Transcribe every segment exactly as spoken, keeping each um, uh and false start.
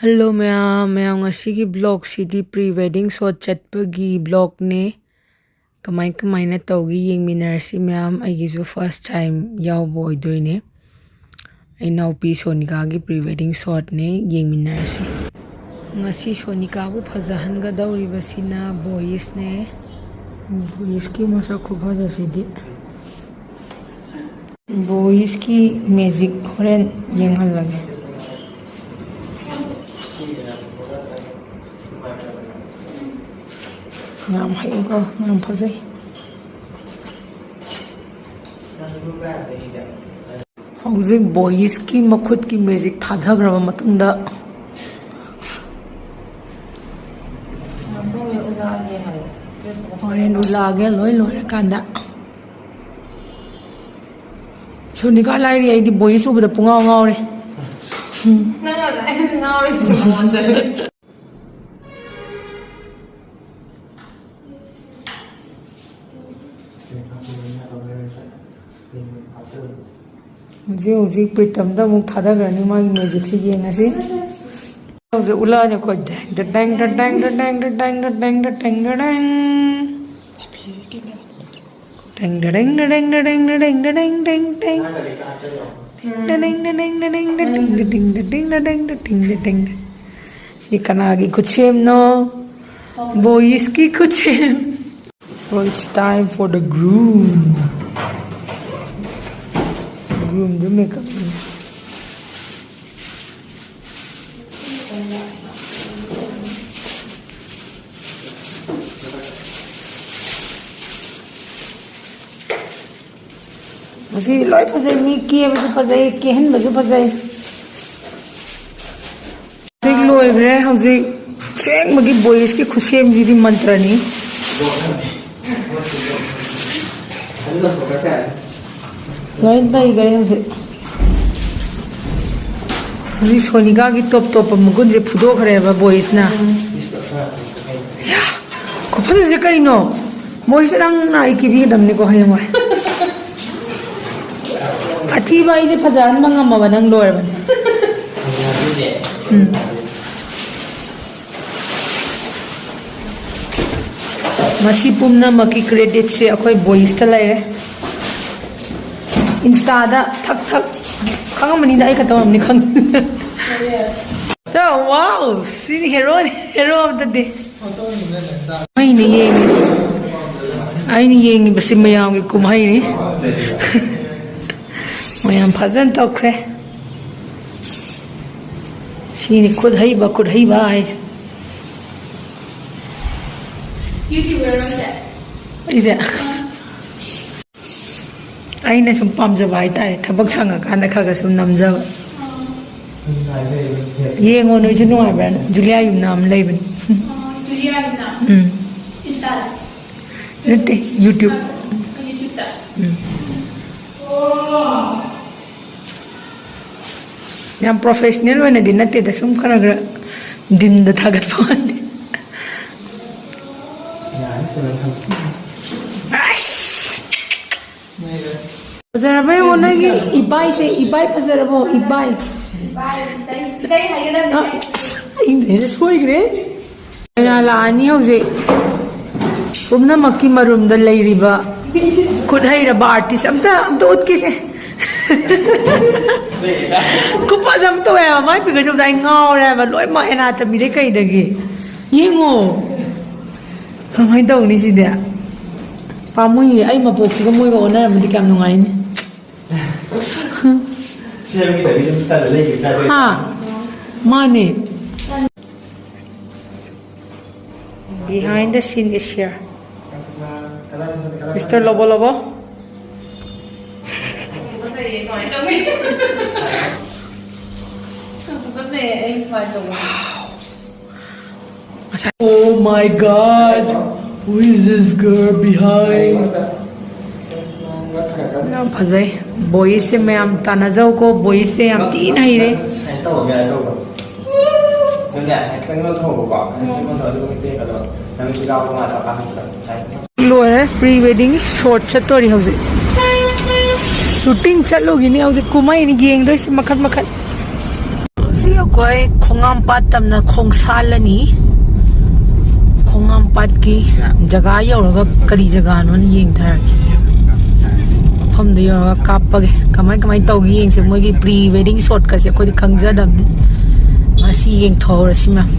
Hello ꯃꯌꯥꯝ, ꯃꯌꯥꯝ ꯉꯁꯤꯒꯤ ꯕ꯭ꯂꯣꯛꯁꯤꯗꯤ ꯄ꯭ꯔꯤ ꯋꯦꯗꯤꯡ ꯁꯣꯠ ꯆꯠꯄꯒꯤ ꯕ꯭ꯂꯣꯛꯅꯦ꯫ ꯀꯃꯥꯏ ꯀꯃꯥꯏꯅ ꯇꯧꯒꯦ ꯌꯦꯡꯃꯤꯟꯅꯔꯁꯤ ꯃꯌꯥꯝ꯫ ꯑꯩꯒꯤꯁꯨ ꯐꯥꯔꯁ ꯇꯥꯏꯝ ꯌꯥꯎꯕ ꯑꯣꯏꯗꯣꯏꯅꯦ꯫ ꯏꯅꯥꯎꯄꯤ ꯁꯣꯅꯤꯀꯥꯒꯤ ꯄ꯭ꯔꯤ ꯋꯦꯗꯤꯡ ꯁꯣꯠꯅꯦ, ꯌꯦꯡꯃꯤꯟꯅꯔꯁꯤ꯫ ꯉꯁꯤ ꯁꯣꯅꯤꯀꯥꯕꯨ ꯐꯖꯍꯟꯒꯗꯧꯔꯤꯕꯁꯤꯅ ꯕꯣꯏꯁꯅꯦ꯫ ꯕꯣꯏꯁꯀꯤ ꯃꯁꯛ ꯈꯨꯐꯖꯁꯤꯗꯤ꯫ ꯕꯣꯏꯁꯀꯤ ꯃꯦꯖꯤꯛ ꯍꯣꯔꯦꯟ ꯌꯦꯡꯍꯜꯂꯒꯦ꯫ ꯌꯥꯝ ꯍꯩꯀꯣ, ꯌꯥꯝ ꯐꯖꯩ꯫ ꯍꯧꯖꯤꯛ ꯕꯣꯏꯁꯀꯤ ꯃꯈꯨꯠꯀꯤ ꯃꯦꯖꯤꯛ ꯊꯥꯗꯈ꯭ꯔꯕ ꯃꯇꯨꯡꯗ ꯍꯣꯔꯦꯟ ꯎꯠꯂꯛꯑꯒꯦ ꯂꯣꯏ ꯂꯣꯏꯔꯀꯥꯟꯗ꯫ ꯁꯣꯅꯤꯀꯥ ꯂꯥꯏꯔꯤ, ꯑꯩꯗꯤ ꯕꯣꯏꯁ ꯎꯕꯗ ꯄꯨꯡꯉꯥꯎ ꯉꯥꯎꯔꯦ꯫ ꯅꯪ ꯑꯗꯨꯃꯥꯏꯅ ꯉꯥꯎꯔꯤꯁꯦ ꯃꯉꯣꯟꯗ꯫ ꯍꯧꯖꯤꯛ ꯍꯧꯖꯤꯛ ꯄ꯭ꯔꯤꯇꯝꯗ ꯑꯃꯨꯛ ꯊꯥꯗꯈ꯭ꯔꯅꯤ ꯃꯥꯒꯤ ꯃꯦꯖꯤꯛꯁꯤ ꯌꯦꯡꯉꯁꯤ꯫ ꯍꯧꯖꯤꯛ ꯎꯠꯂꯛꯑꯅꯤꯀꯣ꯫ ꯗꯦꯡ ꯗ ꯗꯦꯡ ꯗ ꯗꯦꯡ ꯗ ꯗꯦꯡ ꯗ ꯗꯦꯡ ꯗ ꯗꯦꯡ ꯗ ꯗꯦꯡ ꯗ ꯗꯦꯡ꯫ ꯗꯦꯡ ꯗ ꯗꯦꯡ ꯗ ꯗꯦꯡ ꯗ ꯗꯦꯡ ꯗ ꯗꯦꯡ ꯗ ꯗꯦꯡ ꯗ ꯗꯦꯡ ꯗ ꯗꯦꯡ ꯗꯦꯡ꯫ ꯗꯦꯡ ꯗ ꯗꯦꯡ ꯗ ꯗꯦꯡ ꯗ ꯗꯦꯡ ꯗ ꯗꯦꯡ ꯗ ꯗꯦꯡ ꯗ ꯗꯦꯡ ꯗ ꯗꯦꯡ ꯗ ꯗꯦꯡ꯫ ꯁꯤ ꯀꯅꯥꯒꯤ ꯈꯨꯠꯁꯦꯝꯅꯣ? ꯕꯣꯏꯁꯀꯤ ꯈꯨꯠꯁꯦꯝ꯫ So it's time for the groom. Groomꯗꯨ makeup꯫ ꯉꯁꯤ ꯂꯣꯏ ꯐꯖꯩ, ꯃꯤ ꯀꯦꯕꯁꯨ ꯐꯖꯩ, ꯀꯦꯍꯟꯕꯁꯨ ꯐꯖꯩ꯫ ꯍꯧꯖꯤꯛ ꯂꯣꯏꯈ꯭ꯔꯦ꯫ ꯍꯧꯖꯤꯛ ꯑꯁꯦꯡꯕꯒꯤ ꯕꯣꯏꯁꯀꯤ ꯈꯨꯠꯁꯦꯝꯁꯤꯗꯤ ꯃꯟꯇ꯭ꯔꯅꯤ꯫ ꯂꯣꯏ ꯂꯩꯈ꯭ꯔꯦ ꯍꯧꯖꯤꯛ꯫ ꯍꯧꯖꯤꯛ ꯁꯣꯅꯤꯀꯥꯒꯤ ꯇꯣꯞ ꯇꯣꯞꯄ ꯃꯒꯨꯟꯁꯦ ꯐꯨꯗꯣꯛꯈ꯭ꯔꯦꯕ ꯕꯣꯏꯁꯅ꯫ ꯌꯥ, ꯈꯨꯐꯖꯁꯦ ꯀꯩꯅꯣ? ꯕꯣꯏꯁ ꯅꯪꯅ ꯑꯩ ꯀꯦꯕꯤꯒꯗꯕꯅꯤꯀꯣ ꯍꯌꯦꯡꯋꯥꯏ꯫ ꯑꯊꯤꯕ ꯑꯩꯁꯦ ꯐꯖꯍꯟꯕ ꯉꯝꯃꯕ ꯅꯪ ꯂꯣꯏꯔꯕꯅꯦ꯫ ꯎꯝ꯫ ꯑꯁꯤ ꯄꯨꯝꯅꯃꯛꯀꯤ creditꯁꯦ ꯑꯩꯈꯣꯏ boysꯇ ꯂꯩꯔꯦ꯫ Instaꯗ ꯊꯛ ꯊꯛ ꯈꯪꯉꯝꯃꯅꯤꯗ, ꯑꯩ ꯈꯛꯇ ꯑꯣꯏꯔꯝꯅꯤ ꯈꯪꯉꯤ꯫ So, wow, ꯁꯤꯅꯤ heroꯅꯤ, hero of the day꯫ ꯑꯩꯅ ꯌꯦꯡꯉꯤꯁꯤ, ꯑꯩꯅ ꯌꯦꯡꯉꯤꯕꯁꯤ ꯃꯌꯥꯝꯒꯤ ꯀꯨꯝꯍꯩꯅꯤ꯫ ꯃꯌꯥꯝ ꯐꯖꯅ ꯇꯧꯈ꯭ꯔꯦ꯫ ꯁꯤꯅꯤ ꯈꯨꯠ ꯍꯩꯕ, ꯈꯨꯠ ꯍꯩꯕ ꯍꯥꯏꯁꯦ꯫ YouTuberꯔꯣ ꯅꯪꯁꯦ? ꯑꯩꯁꯦ? ꯑꯩꯅ ꯁꯨꯝ ꯄꯥꯝꯖꯕ ꯍꯥꯏꯇꯥꯔꯦ, ꯊꯕꯛ ꯁꯪꯉꯀꯥꯟꯗ ꯈꯔ ꯈꯔ ꯁꯨꯝ ꯅꯝꯖꯕ꯫ ꯌꯦꯡꯉꯣ ꯅꯣꯏꯁꯨ, ꯅꯨꯡꯉꯥꯏꯕ꯭ꯔꯥ? ꯖꯨꯂꯤꯌꯥ ꯌꯨꯝꯅꯥꯝ ꯂꯩꯕꯅꯤ꯫ ꯖꯨꯂꯤꯌꯥ ꯌꯨꯝꯅꯥꯝ? ꯎꯝ꯫ Instaꯗ? ꯅꯠꯇꯦ, YouTube꯫ YouTubeꯇ? ꯎꯝ꯫ ꯌꯥꯝ professional ꯑꯣꯏꯅꯗꯤ ꯅꯠꯇꯦꯗ, ꯁꯨꯝ ꯈꯔ ꯈꯔ ꯗꯤꯟꯗ ꯊꯥꯒꯠꯄ ꯋꯥꯅꯤ꯫ ꯑꯁ! ꯐꯖꯔꯕ ꯌꯦꯡꯉꯣ ꯅꯣꯏꯒꯤ ꯏꯕꯥꯏꯁꯦ, ꯏꯕꯥꯏ ꯐꯖꯔꯕꯣ? ꯏꯕꯥꯏ꯫ ꯑ, ꯑꯁ, ꯑꯩꯅ ꯁꯣꯏꯈ꯭ꯔꯦ꯫ ꯀꯌꯥ ꯂꯥꯛꯑꯅꯤ ꯍꯧꯖꯤꯛ? ꯄꯨꯝꯅꯃꯛꯀꯤ ꯃꯔꯨꯝꯗ ꯂꯩꯔꯤꯕ ꯈꯨꯠ ꯍꯩꯔꯕ artist ꯑꯝꯇ, ꯑꯝꯇ ꯎꯠꯀꯦꯁꯦ꯫ ꯈꯨꯐꯖ ꯑꯃ ꯇꯧꯋꯦ ꯍꯥꯏꯕ, ꯃꯥꯏ figureꯁꯦ ꯎꯕꯗ ꯑꯩ ꯉꯥꯎꯔꯦ ꯍꯥꯏꯕ, ꯂꯣꯏꯅꯃꯛ anatomyꯗꯩ ꯀꯩꯗꯒꯤ꯫ ꯌꯦꯡꯉꯣ꯫ ꯀꯃꯥꯏꯅ ꯇꯧꯅꯤ ꯁꯤꯗꯤ? ꯄꯥꯝꯃꯨꯏꯌꯦ, ꯑꯩ ꯃꯄꯣꯛꯁꯤꯒ ꯃꯣꯏꯒ ꯑꯣꯟꯅꯔꯝꯃꯗꯤ ꯀꯌꯥꯝ ꯅꯨꯡꯉꯥꯏꯅꯤ꯫ ꯁꯦꯝꯈꯤꯗꯕꯤ ꯑꯗꯨꯝ ꯇꯜꯂ ꯂꯩꯈꯤꯕꯁꯦ ꯑꯩꯈꯣꯏ꯫ ꯍꯥ? ꯃꯥꯅꯦ꯫ Behind the scene is here. Mister Lobo Lobo. Oh my God, who is this girl behind? ꯌꯥꯝ ꯐꯖꯩ꯫ Boysꯁꯦ ꯃꯌꯥꯝ ꯇꯥꯟꯅꯖꯧꯀꯣ, boysꯁꯦ ꯌꯥꯝ ꯊꯤꯅ ꯍꯩꯔꯦ꯫ ꯂꯣꯏꯔꯦ, pre wedding shoot ꯆꯠꯇꯣꯔꯤ ꯍꯧꯖꯤꯛ꯫ Shooting ꯆꯠꯂꯨꯈꯤꯅꯤ ꯍꯧꯖꯤꯛ, ꯀꯨꯝꯍꯩꯅꯤ ꯌꯦꯡꯗꯣꯏꯁꯤ ꯃꯈꯜ ꯃꯈꯜ꯫ ꯍꯧꯖꯤꯛ ꯑꯩꯈꯣꯏ ꯈꯣꯡꯉꯥꯝꯄꯥꯠ ꯇꯝꯅ ꯈꯣꯡꯁꯥꯜꯂꯅꯤ꯫ ꯈꯣꯡꯉꯥꯝꯄꯥꯠꯀꯤ ꯖꯒꯥ ꯌꯧꯔꯒ ꯀꯔꯤ ꯖꯒꯥꯅꯣꯅ ꯌꯦꯡꯊꯔꯒꯦ꯫ ꯃꯐꯝꯗ ꯌꯧꯔꯒ ꯀꯥꯞꯄꯒꯦ꯫ ꯀꯃꯥꯏ ꯀꯃꯥꯏ ꯇꯧꯒꯦ ꯌꯦꯡꯁꯦ꯫ ꯃꯣꯏꯒꯤ pre wedding shotꯀꯁꯦ ꯑꯩꯈꯣꯏꯗꯤ ꯈꯪꯖꯗꯕꯅꯤ꯫ ꯉꯁꯤ ꯌꯦꯡꯊꯣꯛꯍꯧꯔꯁꯤ ꯃꯌꯥꯝ꯫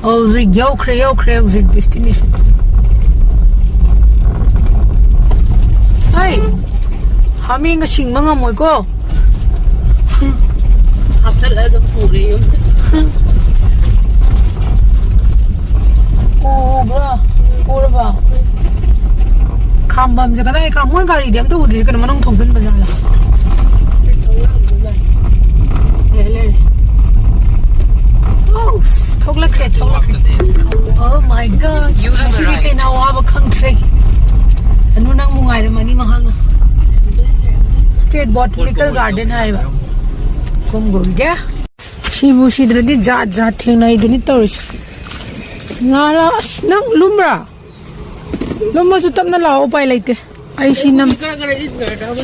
ꯍꯧꯖꯤꯛ ꯌꯧꯈ꯭ꯔꯦ, ꯌꯧꯈ꯭ꯔꯦ ꯍꯧꯖꯤꯛ destination꯫ ꯍꯥꯏ, ꯍꯥꯃꯦꯡꯒ ꯁꯤꯡꯕ ꯉꯝꯃꯣꯏꯀꯣ꯫ ꯍꯥꯞꯆꯜꯂ ꯑꯗꯨꯝ ꯄꯨꯔꯦ ꯌꯨꯝꯗ꯫ ꯄꯨꯕ꯭ꯔꯣ? ꯄꯨꯔꯕꯣ? ꯈꯥꯝꯕꯝꯁꯦ ꯀꯗꯥꯏ ꯈꯥꯝ-, ꯃꯣꯏ ꯒꯥꯔꯤꯗꯤ ꯑꯝꯇ ꯎꯗ꯭ꯔꯤ, ꯀꯩꯅꯣ ꯃꯅꯨꯡ ꯊꯧꯖꯤꯟꯕ ꯖꯥꯠꯂ? ꯂꯩꯔꯦ, ꯂꯩꯔꯦ꯫ ꯑꯧ, ꯊꯣꯛꯂꯛꯈ꯭ꯔꯦ, ꯊꯣꯛꯂꯛꯈ꯭ꯔꯦ꯫ Oh my God, ꯃꯁꯤꯗꯤ ꯀꯩꯅꯣ ꯑꯋꯥꯕ ꯈꯪꯗ꯭ꯔꯦ꯫ ꯑꯅꯨ, ꯅꯪꯕꯨ ꯉꯥꯏꯔꯝꯃꯅꯤ ꯃꯍꯥꯛꯅ꯫ State Botanical Garden ꯍꯥꯏꯕ꯫ ꯀꯨꯝꯒꯨꯝꯒꯦ꯫ ꯁꯤꯕꯨ ꯁꯤꯗ꯭ꯔꯗꯤ ꯖꯥꯠ ꯖꯥꯠ ꯊꯦꯡꯅꯩꯗꯨꯅꯤ ꯇꯧꯔꯤꯁꯦ꯫ ꯉꯥꯔ-, ꯑꯁ, ꯅꯪ ꯂꯨꯝꯕ꯭ꯔꯥ? ꯂꯨꯝꯃꯁꯨ ꯇꯞꯅ ꯂꯥꯛꯑꯣ, ꯎꯄꯥꯏ ꯂꯩꯇꯦ꯫ ꯑꯩ ꯁꯤ ꯅꯝ-,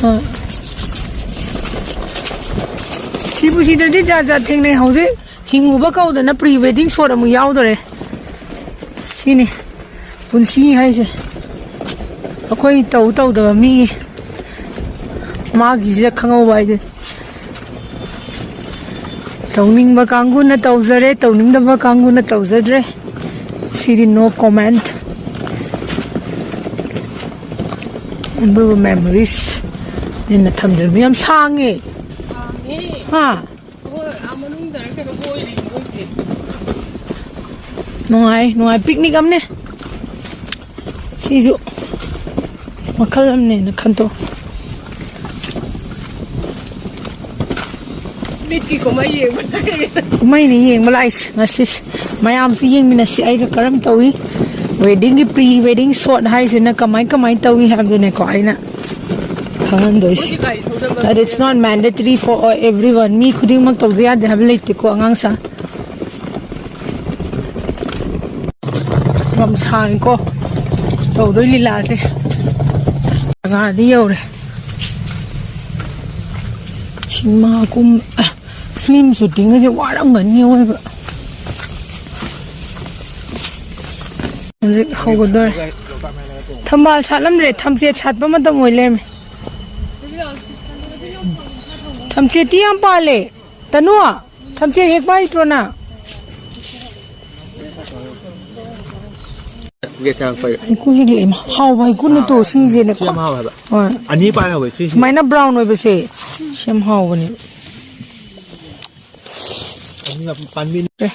ꯑꯥ꯫ ꯁꯤꯕꯨ ꯁꯤꯗ꯭ꯔꯗꯤ ꯖꯥꯠ ꯖꯥꯠ ꯊꯦꯡꯅꯩ꯫ ꯍꯧꯖꯤꯛ ꯍꯤꯡꯉꯨꯕ ꯀꯧꯗꯅ pre wedding shot ꯑꯃꯨꯛ ꯌꯥꯎꯗꯣꯔꯦ꯫ ꯁꯤꯅꯤ ꯄꯨꯟꯁꯤ ꯍꯥꯏꯁꯦ꯫ ꯑꯩꯈꯣꯏ ꯇꯧ ꯇꯧꯗꯕ ꯃꯤꯒꯤ ꯃꯥꯒꯤꯁꯤꯗ ꯈꯪꯍꯧꯕ ꯍꯥꯏꯗꯨꯅꯤ꯫ ꯇꯧꯅꯤꯡꯕ ꯀꯥꯡꯕꯨꯅ ꯇꯧꯖꯔꯦ, ꯇꯧꯅꯤꯡꯗꯕ ꯀꯥꯡꯕꯨꯅ ꯇꯧꯖꯗ꯭ꯔꯦ꯫ ꯁꯤꯗꯤ no comment꯫ ꯑꯗꯨꯕꯨ memories ꯅꯤꯅ ꯊꯝꯖꯕ ꯌꯥꯝ ꯁꯥꯡꯉꯦ꯫ ꯍꯥ? ꯍꯣꯏ, ꯑꯥ ꯃꯅꯨꯡꯗ ꯀꯩꯅꯣ ꯑꯣꯏꯔꯤ ꯃꯣꯏꯁꯦ꯫ ꯅꯨꯡꯉꯥꯏ, ꯅꯨꯡꯉꯥꯏ, picnic ꯑꯃꯅꯦ꯫ ꯁꯤꯁꯨ ꯃꯈꯜ ꯑꯃꯅꯦꯅ ꯈꯟꯗꯣꯛ꯫ ꯃꯤꯠꯀꯤ ꯀꯨꯝꯍꯩ ꯌꯦꯡꯕ ꯂꯥꯛꯏ꯫ ꯀꯨꯝꯍꯩꯅꯤ ꯌꯦꯡꯕ ꯂꯥꯛꯏꯁꯦ ꯉꯁꯤꯁꯦ꯫ ꯃꯌꯥꯝꯁꯨ ꯌꯦꯡꯃꯤꯟꯅꯁꯤ꯫ ꯑꯩꯒ ꯀꯔꯝ ꯇꯧꯏ? Weddingꯒꯤ pre wedding shot ꯍꯥꯏꯁꯤꯅ ꯀꯃꯥꯏ ꯀꯃꯥꯏ ꯇꯧꯏ ꯍꯥꯏꯕꯗꯨꯅꯦꯀꯣ ꯑꯩꯅ ꯈꯪꯍꯟꯗꯣꯏꯁꯦ꯫ But it's not mandatory for everyone꯫ ꯃꯤ ꯈꯨꯗꯤꯡꯃꯛ ꯇꯧꯗ ꯌꯥꯗꯦ ꯍꯥꯏꯕ ꯂꯩꯇꯦꯀꯣ ꯑꯉꯥꯡꯁꯥ꯫ ꯌꯥꯝ ꯁꯥꯡꯉꯤꯀꯣ ꯇꯧꯗꯣꯏ ꯂꯤꯂꯥꯁꯦ꯫ ꯖꯒꯥꯗꯤ ꯌꯧꯔꯦ꯫ ꯁꯤꯅꯦꯃꯥ ꯀꯨꯝ-, ꯑ, film shooting ꯍꯥꯏꯁꯦ ꯋꯥꯔꯝꯒꯅꯤ ꯑꯋꯣꯏꯕ꯫ ꯍꯧꯖꯤꯛ ꯍꯧꯒꯗꯣꯔꯦ꯫ ꯊꯝꯕꯥꯜ ꯁꯥꯠꯂꯝꯗ꯭ꯔꯦ, ꯊꯝꯆꯦꯠ ꯁꯥꯠꯄ ꯃꯇꯝ ꯑꯣꯏ ꯂꯩꯔꯝꯃꯦ꯫ ꯊꯝꯆꯦꯠꯇꯤ ꯌꯥꯝ ꯄꯥꯜꯂꯦ꯫ ꯇꯅꯨ, ꯊꯝꯆꯦꯠ ꯍꯦꯛꯄ ꯍꯩꯇ꯭ꯔꯣ ꯅꯪ? ꯍꯩꯀꯨ ꯍꯦꯛꯂꯛꯑꯦ꯫ ꯍꯥꯎꯕ ꯍꯩꯀꯨ ꯅꯠꯇ꯭ꯔꯣ ꯁꯤꯁꯦꯅꯦꯀꯣ? ꯁꯤ ꯌꯥꯝ ꯍꯥꯎꯋꯦ ꯍꯥꯏꯕ꯫ ꯍꯣꯏ꯫ ꯑꯅꯤ ꯄꯥꯜꯍꯧꯋꯦ ꯁꯤꯁꯦ꯫ ꯁꯨꯃꯥꯏꯅ ꯕ꯭ꯔꯥꯎꯟ ꯑꯣꯏꯕꯁꯦ ꯁꯤ ꯌꯥꯝ ꯍꯥꯎꯕꯅꯦ꯫ ꯑꯗꯨꯅ ꯄꯥꯝꯕꯤ-, ꯑꯦ꯫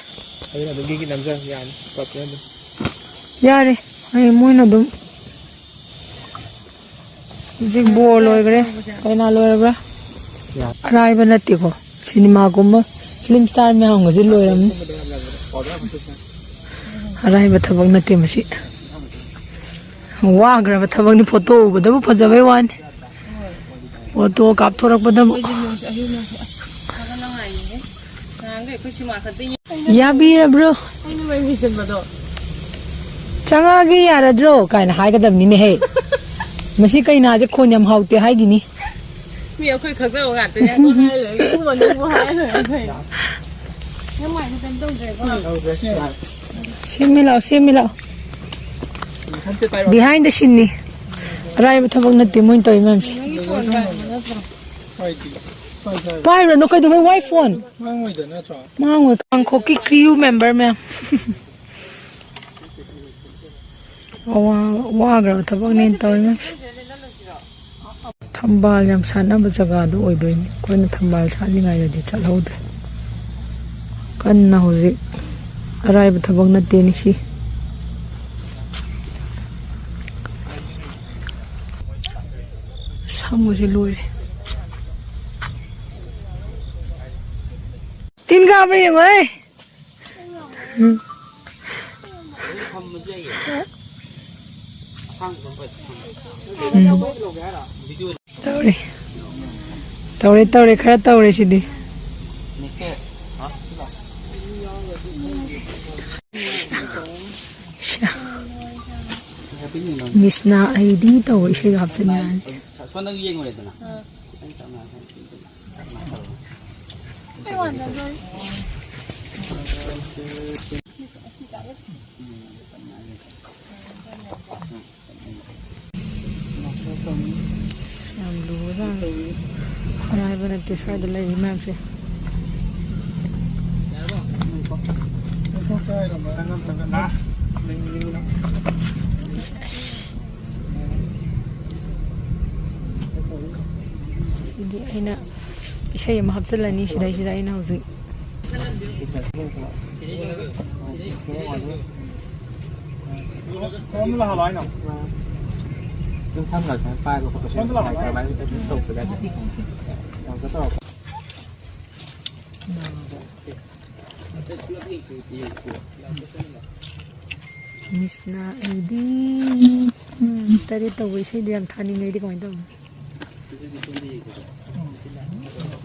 ꯑꯗꯨꯅ ꯑꯗꯨꯝ ꯒꯤꯒꯤ ꯅꯝꯖꯔꯁꯨ ꯌꯥꯅꯤ꯫ ꯄꯣꯠꯇꯨ ꯑꯗꯨꯝ꯫ ꯌꯥꯔꯦ꯫ ꯑꯩ ꯃꯣꯏꯅ ꯑꯗꯨꯝ ꯍꯧꯖꯤꯛ ꯕꯣꯜ ꯂꯣꯏꯈ꯭ꯔꯦ꯫ ꯀꯩꯅꯥ ꯂꯣꯏꯔꯕ꯭ꯔꯥ? ꯌꯥ꯫ ꯑꯔꯥꯏꯕ ꯅꯠꯇꯦꯀꯣ꯫ ꯁꯤꯅꯦꯃꯥꯒꯨꯝꯕ, ꯐꯤꯂꯝ ꯁ꯭ꯇꯥꯔ ꯃꯌꯥꯝꯒꯁꯦ ꯂꯣꯏꯔꯝꯅꯤ꯫ ꯑꯔꯥꯏꯕ ꯊꯕꯛ ꯅꯠꯇꯦ ꯃꯁꯤ꯫ ꯋꯥꯈ꯭ꯔꯕ ꯊꯕꯛꯅꯤ, ꯐꯣꯇꯣ ꯎꯕꯗꯕꯨ ꯐꯖꯕꯩ ꯋꯥꯅꯤ꯫ ꯐꯣꯇꯣ ꯀꯥꯞꯊꯣꯔꯛꯄꯗꯕꯨ꯫ ꯌꯥꯕꯤꯔꯕ꯭ꯔꯣ? ꯆꯪꯉꯛꯑꯒꯦ ꯌꯥꯔꯗ꯭ꯔꯣ? ꯀꯥꯏꯅ ꯍꯥꯏꯒꯗꯕꯅꯤꯅꯦꯍꯦ꯫ ꯃꯁꯤ ꯀꯩꯅꯥꯁꯦ ꯈꯣꯟ ꯌꯥꯝ ꯍꯥꯎꯇꯦ ꯍꯥꯏꯈꯤꯅꯤ꯫ ꯃꯤ ꯑꯩꯈꯣꯏ ꯈꯪꯅꯕ ꯉꯥꯛꯇꯅꯦ꯫ ꯑꯗꯨ ꯍꯥꯏꯔ ꯂꯣꯏꯔꯦ꯫ ꯏꯕꯨꯡꯉꯣ ꯅꯪꯕꯨ ꯍꯥꯏꯔ ꯂꯣꯏꯔꯦ ꯀꯩꯅꯣ꯫ ꯅꯪ ꯃꯥꯏꯗꯤ ꯀꯩꯝ ꯇꯧꯗ꯭ꯔꯦꯀꯣ? ꯁꯦꯝꯃꯦ ꯂꯥꯛꯑꯣ, ꯁꯦꯝꯃꯦ ꯂꯥꯛꯑꯣ꯫ Behind the scene ꯅꯤ꯫ ꯑꯔꯥꯏꯕ ꯊꯕꯛ ꯅꯠꯇꯦ ꯃꯣꯏꯅ ꯇꯧꯔꯤ ꯃꯌꯥꯝꯁꯦ꯫ ꯅꯪꯒꯤ ꯐꯣꯟ ꯄꯥꯏꯕ ꯅꯠꯇ꯭ꯔꯣ? ꯄꯥꯏꯔꯨꯔꯅꯨ, ꯀꯩꯗꯧꯕꯩ ꯋꯥꯏ ꯐꯣꯟ? ꯃꯥꯡꯉꯣꯏꯗ ꯅꯠꯇ꯭ꯔꯣ? ꯃꯥꯡꯉꯣꯏ꯫ ꯀꯥꯡꯈꯣꯛꯀꯤ crew member ꯃꯌꯥꯝ꯫ ꯑꯋꯥ-, ꯋꯥꯈ꯭ꯔꯕ ꯊꯕꯛꯅꯦꯅ ꯇꯧꯔꯤ ꯃꯌꯥꯝꯁꯦ꯫ ꯊꯝꯕꯥꯜ ꯌꯥꯝ ꯁꯥꯠꯅꯕ ꯖꯒꯥꯗꯣ ꯑꯣꯏꯗꯣꯏꯅꯤ꯫ ꯑꯩꯈꯣꯏꯅ ꯊꯝꯕꯥꯜ ꯁꯥꯠꯂꯤꯉꯩꯗꯗꯤ ꯆꯠꯍꯧꯗ꯭ꯔꯦ꯫ ꯀꯟꯅ ꯍꯧꯖꯤꯛ ꯑꯔꯥꯏꯕ ꯊꯕꯛ ꯅꯠꯇꯦꯅꯦ ꯁꯤ꯫ ꯁꯝꯒꯁꯦ ꯂꯣꯏꯔꯦ꯫ ꯇꯤꯟ ꯀꯥꯕ꯭ꯔꯥ ꯌꯦꯡꯉꯣꯍꯦ꯫ ꯎꯝ꯫ ꯎꯝ꯫ ꯇꯧꯔꯦ꯫ ꯇꯧꯔꯦ, ꯇꯧꯔꯦ, ꯈꯔ ꯇꯧꯔꯦ ꯁꯤꯗꯤ꯫ ꯃꯤꯁꯅ ꯑꯩꯗꯤ ꯇꯧꯕ ꯏꯁꯩꯗꯣ ꯍꯥꯞꯆꯤꯟ ꯌꯥꯔꯅꯤ꯫ ꯌꯥꯝ ꯂꯨꯕꯖꯥꯠꯅꯤ꯫ ꯑꯔꯥꯏꯕ ꯅꯠꯇꯦ ꯁ꯭ꯋꯥꯏꯗ ꯂꯩꯔꯤ ꯃꯌꯥꯝꯁꯦ꯫ ꯁꯤꯗꯤ ꯑꯩꯅ ꯏꯁꯩ ꯑꯃ ꯍꯥꯞꯆꯤꯜꯂꯅꯤ ꯁꯤꯗꯩꯁꯤꯗ ꯑꯩꯅ ꯍꯧꯖꯤꯛ꯫ ꯀꯔꯝꯕ ꯂꯥꯛꯍꯜꯂꯣ ꯍꯥꯏꯅꯣ? ꯑꯗꯨꯝ ꯁꯝꯅ ꯁꯨꯃꯥꯏꯅ ꯄꯥꯏꯕ ꯈꯣꯠꯄꯁꯦ ꯀꯃꯥꯏꯅ ꯇꯧꯁꯤꯒꯦ? ꯌꯥꯝ ꯀꯩꯅꯣ ꯇꯧꯔꯛꯄ꯫ ꯃꯤꯁꯅ ꯑꯩꯗꯤ, ꯎꯝ, ꯇꯔꯦꯠ ꯇꯧꯕ ꯏꯁꯩꯗꯣ ꯌꯥꯝ ꯊꯥꯅꯤꯡꯉꯦ ꯑꯩꯗꯤ꯫ ꯀꯃꯥꯏꯅ ꯇꯧꯅꯤ?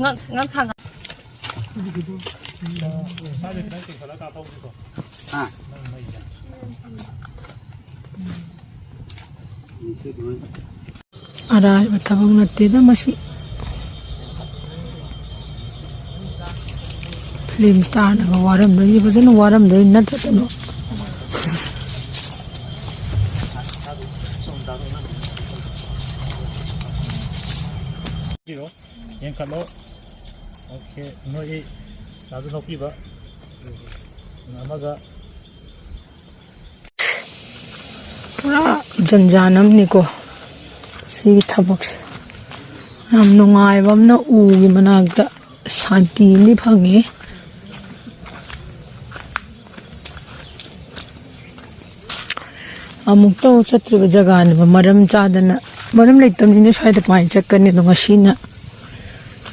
ꯉꯛ-, ꯉꯛ ꯊꯥꯡꯒ-, ꯑꯔꯥꯏꯕ ꯊꯕꯛ ꯅꯠꯇꯦꯗ ꯃꯁꯤ꯫ ꯐꯤꯂꯝ ꯁ꯭ꯇꯥꯔꯅꯒ ꯋꯥꯔꯝꯗꯣꯏꯁꯦ ꯐꯖꯅ ꯋꯥꯔꯝꯗꯣꯏꯅꯤ ꯅꯠꯇ꯭ꯔ ꯀꯩꯅꯣ? ꯌꯦꯡꯈꯠꯂꯣ꯫ ꯑꯣꯀꯦ, ꯅꯣꯏꯒꯤ ꯆꯥꯁꯨ ꯊꯣꯛꯄꯤꯕ ꯑꯃꯒ꯫ ꯄꯨꯔꯥ ꯖꯟꯖꯥꯟ ꯑꯃꯅꯤꯀꯣ ꯁꯤꯒꯤ ꯊꯕꯛꯁꯦ꯫ ꯌꯥꯝ ꯅꯨꯡꯉꯥꯏꯕ ꯑꯃꯅ ꯎꯒꯤ ꯃꯅꯥꯛꯇ ꯁꯥꯟꯇꯤ ꯑꯃꯗꯤ ꯐꯪꯉꯦ꯫ ꯑꯃꯨꯛꯇ ꯆꯠꯇ꯭ꯔꯤꯕ ꯖꯒꯥꯅꯦꯕ, ꯃꯔꯝ ꯆꯥꯗꯅ, ꯃꯔꯝ ꯂꯩꯇꯕꯅꯤꯅ ꯁ꯭ꯋꯥꯏꯗ ꯀꯃꯥꯏꯅ ꯆꯠꯀꯅꯤ? ꯑꯗꯣ ꯉꯁꯤꯅ,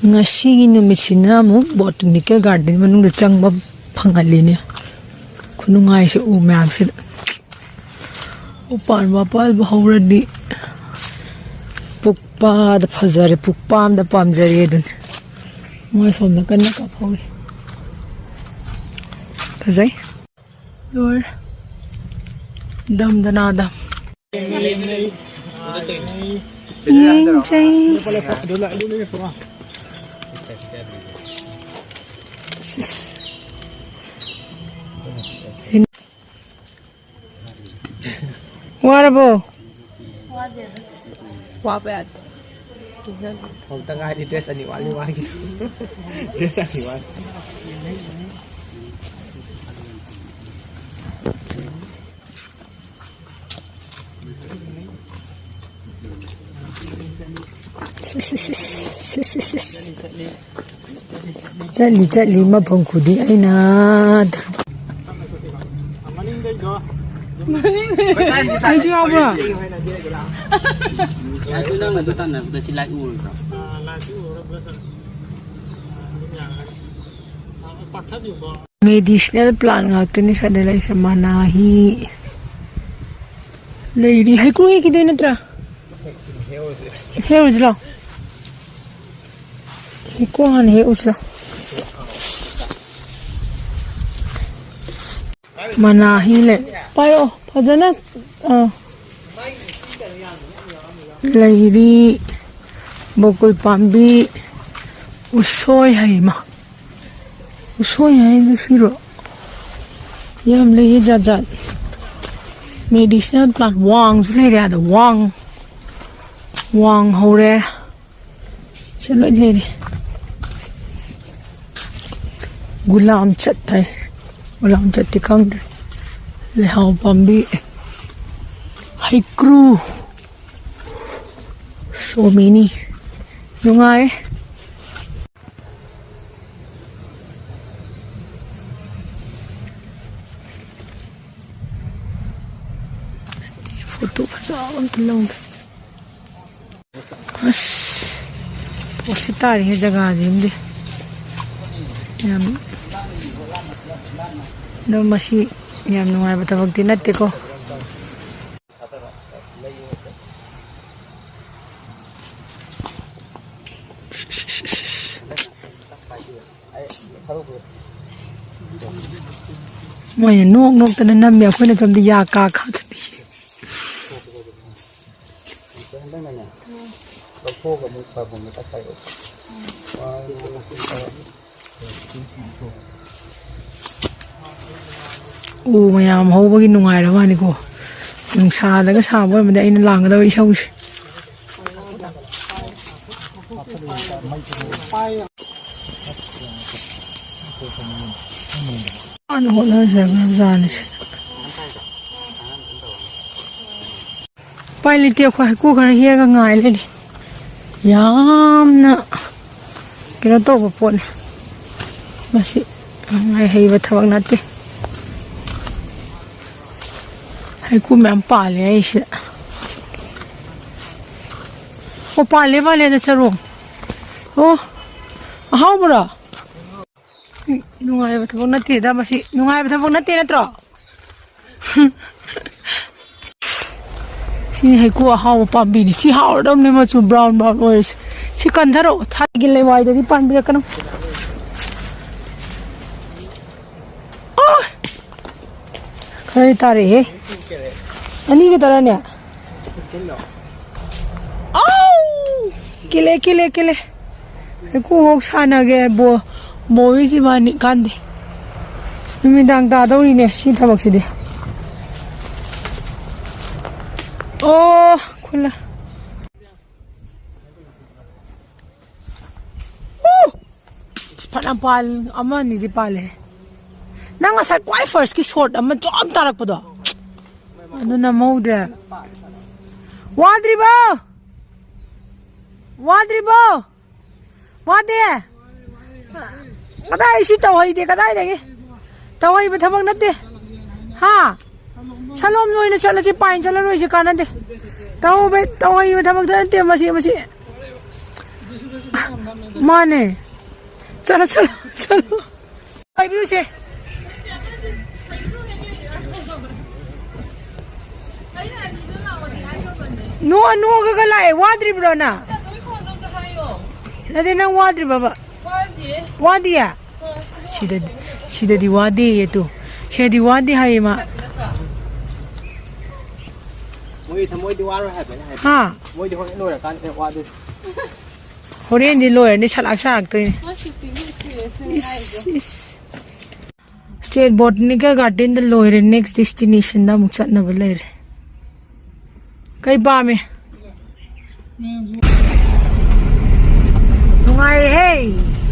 ꯉꯁꯤꯒꯤ ꯅꯨꯃꯤꯠꯁꯤꯅ ꯑꯃꯨꯛ ꯕꯣꯇꯥꯅꯤꯀꯦꯜ ꯒꯥꯔꯗꯦꯟ ꯃꯅꯨꯡꯗ ꯆꯪꯕ ꯐꯪꯍꯜꯂꯤꯅꯦ꯫ ꯈꯨꯅꯨꯡꯉꯥꯏꯁꯦ ꯎ ꯃꯌꯥꯝꯁꯤꯗ꯫ ꯎꯄꯥꯟ ꯋꯥꯄꯥꯟꯕꯨ ꯍꯧꯔꯗꯤ ꯄꯨꯛꯄꯥꯗ ꯐꯖꯔꯦ, ꯄꯨꯛꯄꯥꯝꯗ ꯄꯥꯝꯖꯔꯦ ꯑꯗꯨꯅꯤ꯫ ꯃꯣꯏ ꯁꯣꯝꯗ ꯀꯟꯅ ꯀꯥꯞꯍꯧꯔꯤ꯫ ꯐꯖꯩ꯫ ꯂꯣꯏꯔꯦ꯫ ꯗꯝꯗꯅꯥꯗ꯫ ꯌꯦꯡꯖꯩ꯫ ꯁꯤꯁ꯫ ꯋꯥꯔꯕꯣ? ꯋꯥꯕ ꯌꯥꯗꯦ꯫ ꯍꯧꯇ ꯉꯥꯏꯔꯤ, ꯗ꯭ꯔꯦꯁ ꯑꯅꯤ ꯋꯥꯠꯂꯤ ꯃꯥꯒꯤ꯫ ꯗ꯭ꯔꯦꯁ ꯑꯅꯤ ꯋꯥꯠꯂꯤ꯫ ꯆꯠꯂꯤ ꯆꯠꯂꯤ ꯃꯐꯝ ꯈꯨꯗꯤꯡ ꯑꯩꯅ꯫ ꯑꯩꯁꯨ ꯌꯥꯎꯕ꯭ꯔꯣ? ꯑꯗꯨ ꯅꯪ ꯑꯗꯨ ꯇꯥꯟꯅꯕꯗ ꯁꯤ ꯂꯥꯏ ꯎꯔꯣꯏꯗ꯭ꯔꯣ? ꯃꯦꯗꯤꯁꯤꯅꯦꯜ ꯄ꯭ꯂꯥꯟ ꯉꯥꯛꯇꯅꯤ ꯁ꯭ꯋꯥꯏꯗ ꯂꯩꯁꯦ꯫ ꯃꯅꯥꯍꯤ ꯂꯩꯔꯤ꯫ ꯍꯩꯀ꯭ꯔꯨ ꯍꯦꯛꯈꯤꯗꯣꯏ ꯅꯠꯇ꯭ꯔꯥ? ꯍꯦꯛꯎꯁꯤ ꯂꯥꯎ꯫ ꯍꯩꯀ꯭ꯔꯨ ꯍꯥꯟꯅ ꯍꯦꯛꯎꯁꯤ ꯂꯥꯎ꯫ ꯃꯅꯥꯍꯤ ꯂꯩ꯫ ꯄꯥꯏꯔꯛꯑꯣ ꯐꯖꯅ꯫ ꯑꯥ꯫ ꯂꯩꯔꯤ꯫ ꯕꯣꯀꯨꯜ ꯄꯥꯝꯕꯤ꯫ ꯎꯁꯣꯏ ꯍꯩꯃ꯫ ꯎꯁꯣꯏ ꯍꯥꯏꯗꯨ ꯁꯤꯔꯣ? ꯌꯥꯝ ꯂꯩꯌꯦ ꯖꯥꯠ ꯖꯥꯠ꯫ ꯃꯦꯗꯤꯁꯤꯅꯦꯜ ꯄ꯭ꯂꯥꯟ ꯋꯥꯡꯁꯨ ꯂꯩꯔꯦ ꯑꯗ ꯋꯥꯡ꯫ ꯋꯥꯡ ꯍꯧꯔꯦ꯫ ꯁꯤ ꯂꯣꯏ ꯂꯩꯔꯦ꯫ ꯒꯨꯂꯥꯝ ꯆꯠ ꯍꯥꯏ꯫ ꯒꯨꯂꯥꯝ ꯆꯠꯇꯤ ꯈꯪꯗ꯭ꯔꯦ꯫ ꯂꯩꯍꯥꯎ ꯄꯥꯝꯕꯤ꯫ ꯍꯩꯀ꯭ꯔꯨ꯫ So many. ꯅꯨꯡꯉꯥꯏ꯫ ꯐꯣꯇꯣ ꯐꯖꯕ ꯑꯝꯇ ꯂꯧꯒꯦ꯫ ꯑꯁ, ꯄꯣꯠꯁꯤ ꯇꯥꯔꯤꯍꯦ ꯖꯒꯥꯁꯤꯝꯗꯤ꯫ ꯌꯥꯝ, ꯑꯗꯣ ꯃꯁꯤ ꯌꯥꯝ ꯅꯨꯡꯉꯥꯏꯕ ꯊꯕꯛꯇꯤ ꯅꯠꯇꯦꯀꯣ꯫ ꯃꯣꯏꯅ ꯅꯣꯛ ꯅꯣꯛꯇꯅ ꯅꯝꯃꯦ, ꯑꯩꯈꯣꯏꯅ ꯁꯣꯝꯗ ꯌꯥ ꯀꯥ ꯀꯥꯗꯅ꯫ ꯍꯟꯗꯛꯅꯅꯦ, ꯂꯧꯊꯣꯛꯑꯒ ꯑꯃꯨꯛ ꯐꯕꯝꯗ ꯇꯛꯈꯥꯏꯔꯛꯑꯣ꯫ ꯎ ꯃꯌꯥꯝ ꯍꯧꯕꯒꯤ ꯅꯨꯡꯉꯥꯏꯔꯕ ꯋꯥꯅꯤꯀꯣ꯫ ꯅꯨꯡꯁꯥꯗꯒ ꯁꯥꯕ ꯑꯣꯏꯔꯝꯃꯗꯤ ꯑꯩꯅ ꯂꯥꯡꯒꯗꯕ ꯏꯁꯧꯁꯦ꯫ ꯃꯥꯅ ꯍꯣꯠꯅꯖꯈ꯭ꯔꯕꯖꯥꯠꯅꯤꯁꯦ꯫ ꯎꯄꯥꯏ ꯂꯩꯇꯦ, ꯑꯩꯈꯣꯏ ꯍꯩꯀꯨ ꯈꯔ ꯍꯦꯛꯑꯒ ꯉꯥꯏ ꯂꯩꯔꯦ꯫ ꯌꯥꯝꯅ ꯀꯩꯅꯣ ꯇꯧꯕ ꯄꯣꯠꯅꯤ ꯃꯁꯤ, ꯉꯥꯏꯍꯩꯕ ꯊꯕꯛ ꯅꯠꯇꯦ꯫ ꯍꯩꯀꯨ ꯃꯌꯥꯝ ꯄꯥꯜꯂꯦ ꯑꯩꯁꯤꯗ꯫ ꯑꯣ, ꯄꯥꯜꯂꯦ, ꯄꯥꯜꯂꯦ, ꯑꯗ ꯆꯔꯣ꯫ ꯑꯣ, ꯑꯍꯥꯎꯕꯔꯣ? ꯅꯨꯡꯉꯥꯏꯕ ꯊꯕꯛ ꯅꯠꯇꯦꯗ ꯃꯁꯤ꯫ ꯅꯨꯡꯉꯥꯏꯕ ꯊꯕꯛ ꯅꯠꯇꯦ ꯅꯠꯇ꯭ꯔꯣ? ꯁꯤꯅꯤ ꯍꯩꯀꯨ ꯑꯍꯥꯎꯕ ꯄꯥꯝꯕꯤꯅꯤ꯫ ꯁꯤ ꯍꯥꯎꯔꯗꯕꯅꯦ, ꯃꯆꯨ brown brown ꯑꯣꯏꯔꯤꯁꯦ꯫ ꯁꯤ ꯀꯟꯊꯔꯛꯑꯣ, ꯊꯥꯏꯒꯤ ꯂꯩꯋꯥꯏꯗꯗꯤ ꯄꯥꯟꯕꯤꯔꯛꯀꯅꯨ꯫ ꯑꯥ! ꯈꯔꯗꯤ ꯇꯥꯔꯛꯑꯦꯍꯦ꯫ ꯑꯅꯤ ꯈꯛꯇꯔꯅꯦ? ꯑꯥꯎ! ꯀꯤꯂꯦ, ꯀꯤꯂꯦ, ꯀꯤꯂꯦ꯫ ꯍꯩꯀꯨ ꯍꯣꯛ ꯁꯥꯟꯅꯒꯦ, ꯕꯣ-, ꯕꯣꯕꯤꯁꯤ ꯏꯕꯥꯅꯤ ꯀꯥꯟꯗꯦ꯫ ꯅꯨꯃꯤꯗꯥꯡ ꯇꯥꯗꯧꯔꯤꯅꯦ ꯁꯤ ꯊꯕꯛꯁꯤꯗꯤ꯫ ꯑꯣ, ꯈꯨꯜꯂ꯫ ꯎ! ꯑꯁ, ꯐꯅꯌꯥꯝ ꯄꯥꯜ-, ꯑꯃ ꯑꯅꯤꯗꯤ ꯄꯥꯜꯂꯦ꯫ ꯅꯪ ꯉꯁꯥꯏ ꯈ꯭ꯋꯥꯏ first ꯀꯤ shot ꯑꯃ ꯖꯣꯝ ꯇꯥꯔꯛꯄꯗꯣ, ꯑꯗꯨ ꯅꯝꯍꯧꯗ꯭ꯔꯦ꯫ ꯋꯥꯗ꯭ꯔꯤꯕꯣ? ꯋꯥꯗ꯭ꯔꯤꯕꯣ? ꯋꯥꯗꯦ? ꯀꯗꯥꯏ, ꯁꯤ ꯇꯧꯍꯩꯗꯦ, ꯀꯗꯥꯏꯗꯒꯤ? ꯇꯧꯍꯩꯕ ꯊꯕꯛ ꯅꯠꯇꯦ꯫ ꯍꯥ? ꯁꯂꯣꯝ ꯑꯣꯏꯅ ꯆꯠꯂꯁꯤ, ꯄꯥꯏꯟ ꯆꯠꯂꯔꯣꯏꯁꯤ, ꯀꯥꯟꯅꯗꯦ꯫ ꯇꯧꯍꯩꯕ, ꯇꯧꯍꯩꯕ ꯊꯕꯛꯇ ꯅꯠꯇꯦ ꯃꯁꯤ, ꯃꯁꯤ꯫ ꯃꯥꯅꯦ꯫ ꯆꯠꯂꯣ, ꯆꯠꯂꯣ, ꯆꯠꯂꯣ꯫ ꯄꯥꯏꯕꯤꯌꯨꯁꯦ꯫ ꯅꯣꯛꯑ ꯅꯣꯛꯑꯒ ꯂꯥꯛꯑꯦ꯫ ꯋꯥꯗ꯭ꯔꯤꯕ꯭ꯔꯣ ꯅꯪ? ꯅꯠꯇꯦ, ꯅꯪ ꯋꯥꯗ꯭ꯔꯤꯕꯕ? ꯋꯥꯗꯤꯌꯦ? ꯁꯤꯗꯗꯤ, ꯁꯤꯗꯗꯤ ꯋꯥꯗꯦꯌꯦ ꯇꯨ꯫ ꯁꯤꯗꯗꯤ ꯋꯥꯗꯦ ꯍꯥꯏꯌꯦ ꯃꯥ꯫ ꯃꯣꯏ ꯊꯃꯣꯏꯗꯤ ꯋꯥꯔꯣꯏ ꯍꯥꯏꯕꯅꯦ ꯍꯥꯏꯕ꯫ ꯍꯥ? ꯃꯣꯏꯗꯤ ꯍꯣꯔꯦꯟ ꯂꯣꯏꯔꯀꯥꯟꯗ ꯋꯥꯗꯣꯏꯅꯤ꯫ ꯍꯣꯔꯦꯟꯗꯤ ꯂꯣꯏꯔꯅꯤ, ꯁꯂꯥꯛ ꯁꯥꯔꯛꯇꯣꯏꯅꯤ꯫ ꯏꯁ, ꯏꯁ꯫ State Botanical Garden ꯗ ꯂꯣꯏꯔꯦ, next destination ꯗ ꯑꯃꯨꯛ ꯆꯠꯅꯕ ꯂꯩꯔꯦ꯫ ꯀꯩ ꯄꯥꯝꯃꯤ? ꯅꯨꯡꯉꯥꯏꯔꯦꯍꯦ,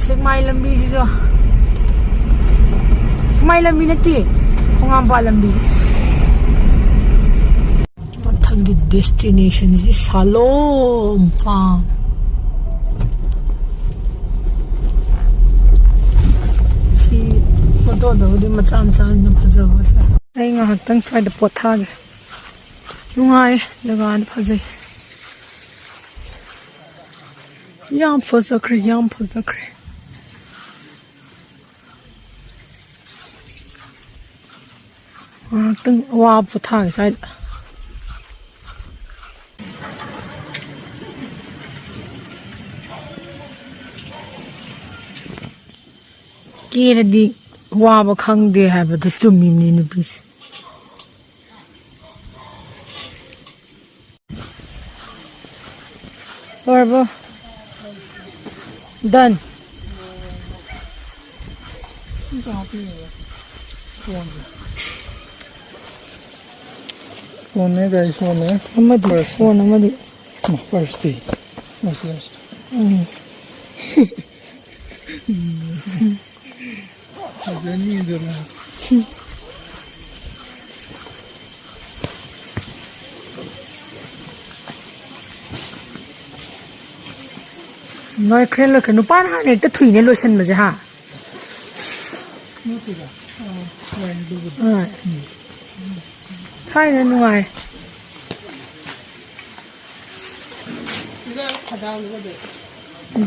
ꯁꯦꯛꯃꯥꯏ ꯂꯝꯕꯤꯁꯤꯁꯨ꯫ ꯁꯦꯛꯃꯥꯏ ꯂꯝꯕꯤ ꯅꯠꯇꯦ, ꯈꯣꯡꯉꯥꯝꯄꯥꯠ ꯂꯝꯕꯤ꯫ ꯃꯊꯪꯒꯤ ꯗꯦꯁꯇꯤꯅꯦꯁꯟꯁꯤ ꯁꯥꯂꯣꯝ ꯐꯥꯝ꯫ ꯁꯤ ꯐꯣꯇꯣꯗꯕꯨꯗꯤ ꯃꯆꯥ ꯃꯆꯥꯅꯤꯅ ꯐꯖꯕꯁꯦ꯫ ꯑꯩ ꯉꯥꯏꯍꯥꯛꯇꯪ ꯁ꯭ꯋꯥꯏꯗ ꯄꯣꯊꯥꯒꯦ꯫ ꯅꯨꯡꯉꯥꯏ, ꯖꯒꯥꯗꯤ ꯐꯖꯩ꯫ ꯌꯥꯝ ꯐꯖꯈ꯭ꯔꯦ, ꯌꯥꯝ ꯐꯖꯈ꯭ꯔꯦ꯫ ꯉꯥꯏꯍꯥꯛꯇꯪ ꯑꯋꯥꯕ ꯄꯣꯊꯥꯒꯦ ꯁ꯭ꯋꯥꯏꯗ꯫ ꯀꯦꯔꯗꯤ ꯋꯥꯕ ꯈꯪꯗꯦ ꯍꯥꯏꯕꯗꯨ ꯆꯨꯝꯃꯤꯅꯤ ꯅꯨꯄꯤꯁꯦ꯫ ꯂꯣꯏꯔꯕꯣ? Done. ꯐꯣꯟꯅꯦ guys, ꯐꯣꯟꯅꯦ꯫ ꯑꯃꯗꯤ, ꯐꯣꯟ ꯑꯃꯗꯤ꯫ ꯄꯔꯁꯇꯤ꯫ ꯎꯝ꯫ ꯐꯖꯅꯤꯗꯅ꯫ ꯂꯣꯏꯈ꯭ꯔꯦ, ꯂꯣꯏꯈ꯭ꯔꯦ꯫ ꯅꯨꯄꯥꯅ ꯍꯥꯟꯅ ꯍꯦꯛꯇ ꯊꯨꯏꯅꯦ ꯂꯣꯏꯁꯟꯕꯁꯦ, ꯍꯥ? ꯅꯠꯇꯦꯗ꯫ ꯑꯥ, ꯍꯣꯏ, ꯑꯗꯨꯕꯨꯗꯤ꯫ ꯍꯣꯏ꯫ ꯎꯝ꯫ ꯊꯥꯏꯅ ꯅꯨꯡꯉꯥꯏ꯫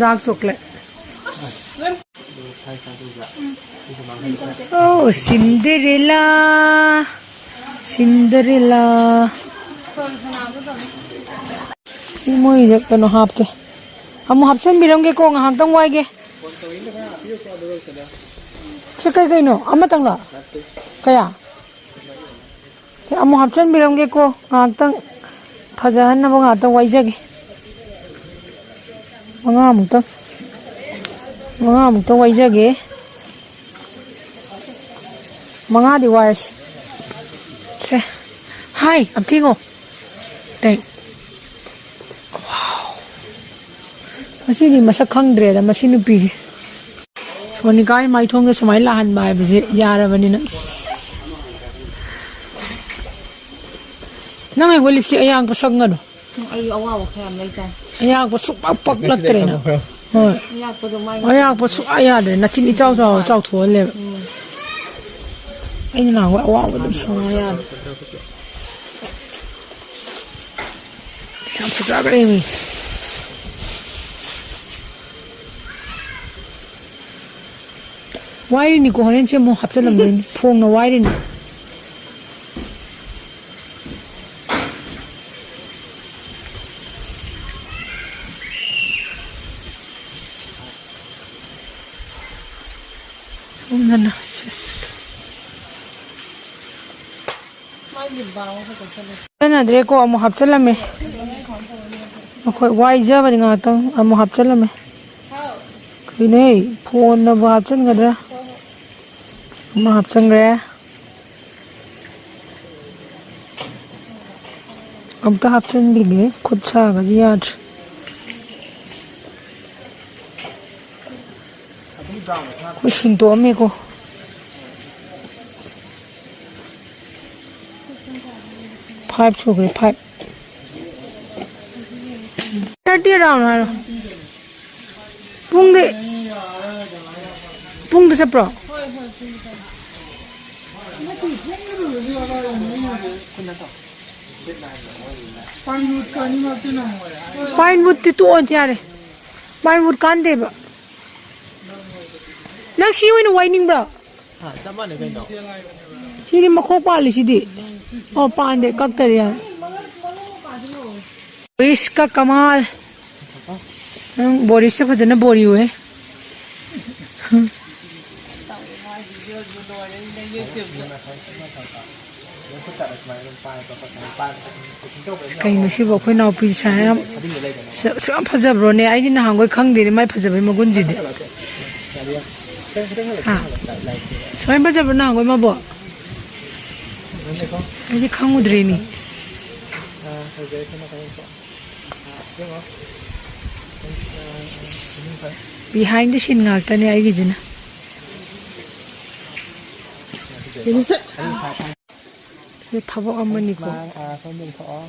Dark chocolate. Oh, Cinderella, Cinderella. ꯁꯤ ꯃꯣꯏꯁꯦ ꯀꯩꯅꯣ ꯍꯥꯞꯀꯦ꯫ ꯑꯃꯨꯛ ꯍꯥꯞꯆꯤꯟꯕꯤꯔꯝꯒꯦꯀꯣ, ꯉꯥꯏꯍꯥꯛꯇꯪ ꯋꯥꯏꯒꯦ꯫ ꯁꯤ ꯀꯩ ꯀꯩꯅꯣ? ꯑꯃꯇꯪꯂꯣ? ꯀꯌꯥ? ꯁꯤ ꯑꯃꯨꯛ ꯍꯥꯞꯆꯤꯟꯕꯤꯔꯝꯒꯦꯀꯣ, ꯉꯥꯏꯍꯥꯛꯇꯪ ꯐꯖꯍꯟꯅꯕ ꯉꯥꯏꯍꯥꯛꯇꯪ ꯋꯥꯏꯖꯒꯦ꯫ ꯃꯉꯥꯃꯨꯛꯇꯪ, ꯃꯉꯥꯃꯨꯛꯇꯪ ꯋꯥꯏꯖꯒꯦ꯫ ꯃꯉꯥꯗꯤ ꯋꯥꯏꯔꯁꯤ꯫ ꯁꯦ, ꯍꯥꯏ, ꯑꯝꯇ ꯌꯦꯡꯉꯣ꯫ ꯇꯦꯡ꯫ ꯋꯥꯎ꯫ ꯃꯁꯤꯗꯤ ꯃꯁꯛ ꯈꯪꯗ꯭ꯔꯦꯗ, ꯃꯁꯤ ꯅꯨꯄꯤꯁꯦ꯫ ꯁꯣꯅꯤꯀꯥꯒꯤ ꯃꯥꯏꯊꯣꯡꯗ ꯁꯨꯃꯥꯏꯅ ꯂꯥꯛꯍꯟꯕ ꯍꯥꯏꯕꯁꯦ ꯌꯥꯔꯕꯅꯤꯅ꯫ ꯅꯪ ꯑꯩꯉꯣꯟꯗ ꯂꯤꯞꯁꯇꯤꯛ ꯑꯌꯥꯛꯄ ꯁꯪꯒꯅꯨ꯫ ꯑꯩ ꯑꯋꯥꯕ ꯈꯔ ꯌꯥꯝ ꯂꯩꯇꯥꯔꯦ꯫ ꯑꯌꯥꯛꯄ ꯁꯨꯡꯄꯛ ꯄꯛꯂꯛꯇ꯭ꯔꯦ ꯅꯪ꯫ ꯍꯣꯏ꯫ ꯑꯌꯥꯛꯄꯗꯣ ꯃꯥꯏ ꯑꯌꯥꯛꯄ ꯁꯨꯡꯌꯥ ꯌꯥꯗ꯭ꯔꯦ꯫ ꯅꯆꯤꯟ ꯏꯆꯥꯎ ꯆꯥꯎ ꯆꯥꯎꯊꯣꯛꯍꯜꯂꯦꯕ꯫ ꯎꯝ꯫ ꯑꯩꯅ ꯅꯍꯥꯟꯋꯥꯏ ꯑꯋꯥꯡꯕ ꯑꯗꯨꯝ ꯁꯪꯉ ꯌꯥꯗ꯭ꯔꯦ꯫ ꯌꯥꯝ ꯐꯖꯈ꯭ꯔꯦꯃꯤ꯫ ꯋꯥꯏꯔꯤꯅꯤꯀꯣ, ꯍꯣꯔꯦꯟꯁꯦ ꯑꯃꯨꯛ ꯍꯥꯞꯆꯤꯜꯂꯝꯗꯣꯏꯅꯤ꯫ ꯐꯣꯡꯅ ꯋꯥꯏꯔꯤꯅꯤ꯫ ꯁꯣꯝꯗꯅ ꯁꯤꯁ꯫ ꯀꯥꯟꯅꯗ꯭ꯔꯦꯀꯣ, ꯑꯃꯨꯛ ꯍꯥꯞꯆꯤꯜꯂꯝꯃꯦ꯫ ꯑꯩꯈꯣꯏ ꯋꯥꯏꯖꯕꯅꯤ ꯉꯥꯏꯍꯥꯛꯇꯪ, ꯑꯃꯨꯛ ꯍꯥꯞꯆꯤꯜꯂꯝꯃꯦ꯫ ꯀꯩꯅꯣꯍꯦ, ꯐꯣꯟꯅꯕꯨ ꯍꯥꯞꯆꯤꯟꯒꯗ꯭ꯔꯥ? ꯑꯃ ꯍꯥꯞꯆꯤꯟꯈ꯭ꯔꯦ꯫ ꯑꯝꯇ ꯍꯥꯞꯆꯤꯟꯈꯤꯒꯦ, ꯈꯨꯠ ꯁꯥꯒꯁꯤ ꯌꯥꯗ꯭ꯔꯦ꯫ ꯑꯩꯈꯣꯏ ꯁꯤꯡꯇꯣꯛꯑꯝꯃꯦꯀꯣ꯫ ꯐꯥꯏꯚ ꯁꯨꯈ꯭ꯔꯦ, ꯐꯥꯏꯚ꯫ ꯊꯥꯔꯇꯤ ꯑꯔꯥꯎꯟ ꯍꯥꯏꯔꯣ꯫ ꯄꯨꯡꯗꯤ, ꯄꯨꯡꯗ ꯆꯠꯄ꯭ꯔꯣ? ꯄꯥꯏꯟꯋꯨꯗꯇꯤ ꯇꯣꯛꯑꯣ ꯌꯥꯔꯦ꯫ ꯄꯥꯏꯟꯋꯨꯗ ꯀꯥꯟꯗꯦꯕ꯫ ꯅꯪ ꯁꯤ ꯑꯣꯏꯅ ꯋꯥꯏꯅꯤꯡꯕ꯭ꯔꯣ? ꯍꯥ, ꯆꯞ ꯃꯥꯟꯅꯩ ꯀꯩꯅꯣ꯫ ꯁꯤꯗꯤ ꯃꯈꯣꯛ ꯄꯥꯜꯂꯤ ꯁꯤꯗꯤ꯫ ꯑꯣ, ꯄꯥꯟꯗꯦ, ꯀꯛꯇꯔꯦ ꯌꯥꯔꯦ꯫ ꯏꯁ ꯀ ꯀꯃꯥꯜ꯫ ꯅꯪ ꯕꯣꯔꯤꯁꯦ ꯐꯖꯅ ꯕꯣꯔꯤꯌꯨꯍꯦ꯫ ꯀꯩꯅꯣ ꯁꯤꯕꯨ, ꯑꯩꯈꯣꯏ ꯏꯅꯥꯎꯄꯤ ꯁꯥ ꯌꯥꯝ, ꯁ-, ꯁꯨꯛ ꯌꯥꯝ ꯐꯖꯕ꯭ꯔꯣꯅꯦ? ꯑꯩꯗꯤ ꯅꯍꯥꯟꯈꯣꯏ ꯈꯪꯗꯦꯅꯦ ꯃꯥꯏ ꯐꯖꯕꯒꯤ ꯃꯒꯨꯟꯁꯤꯗꯤ꯫ ꯍꯥ? ꯁꯨꯃꯥꯏꯅ ꯐꯖꯕ꯭ꯔꯣ ꯅꯍꯥꯟꯈꯣꯏ ꯃꯥꯕꯣ? ꯑꯩꯗꯤ ꯈꯪꯉꯨꯗ꯭ꯔꯦꯅꯦ꯫ Behind the scene ꯉꯥꯛꯇꯅꯦ ꯑꯩꯒꯤꯁꯤꯅ꯫ ꯁꯤ ꯊꯕꯛ ꯑꯃꯅꯤꯀꯣ꯫ ꯁꯨꯃꯥꯏꯅ, ꯑꯥ, ꯁꯣꯝꯗ ꯌꯦꯡꯊꯣꯛꯑꯣ꯫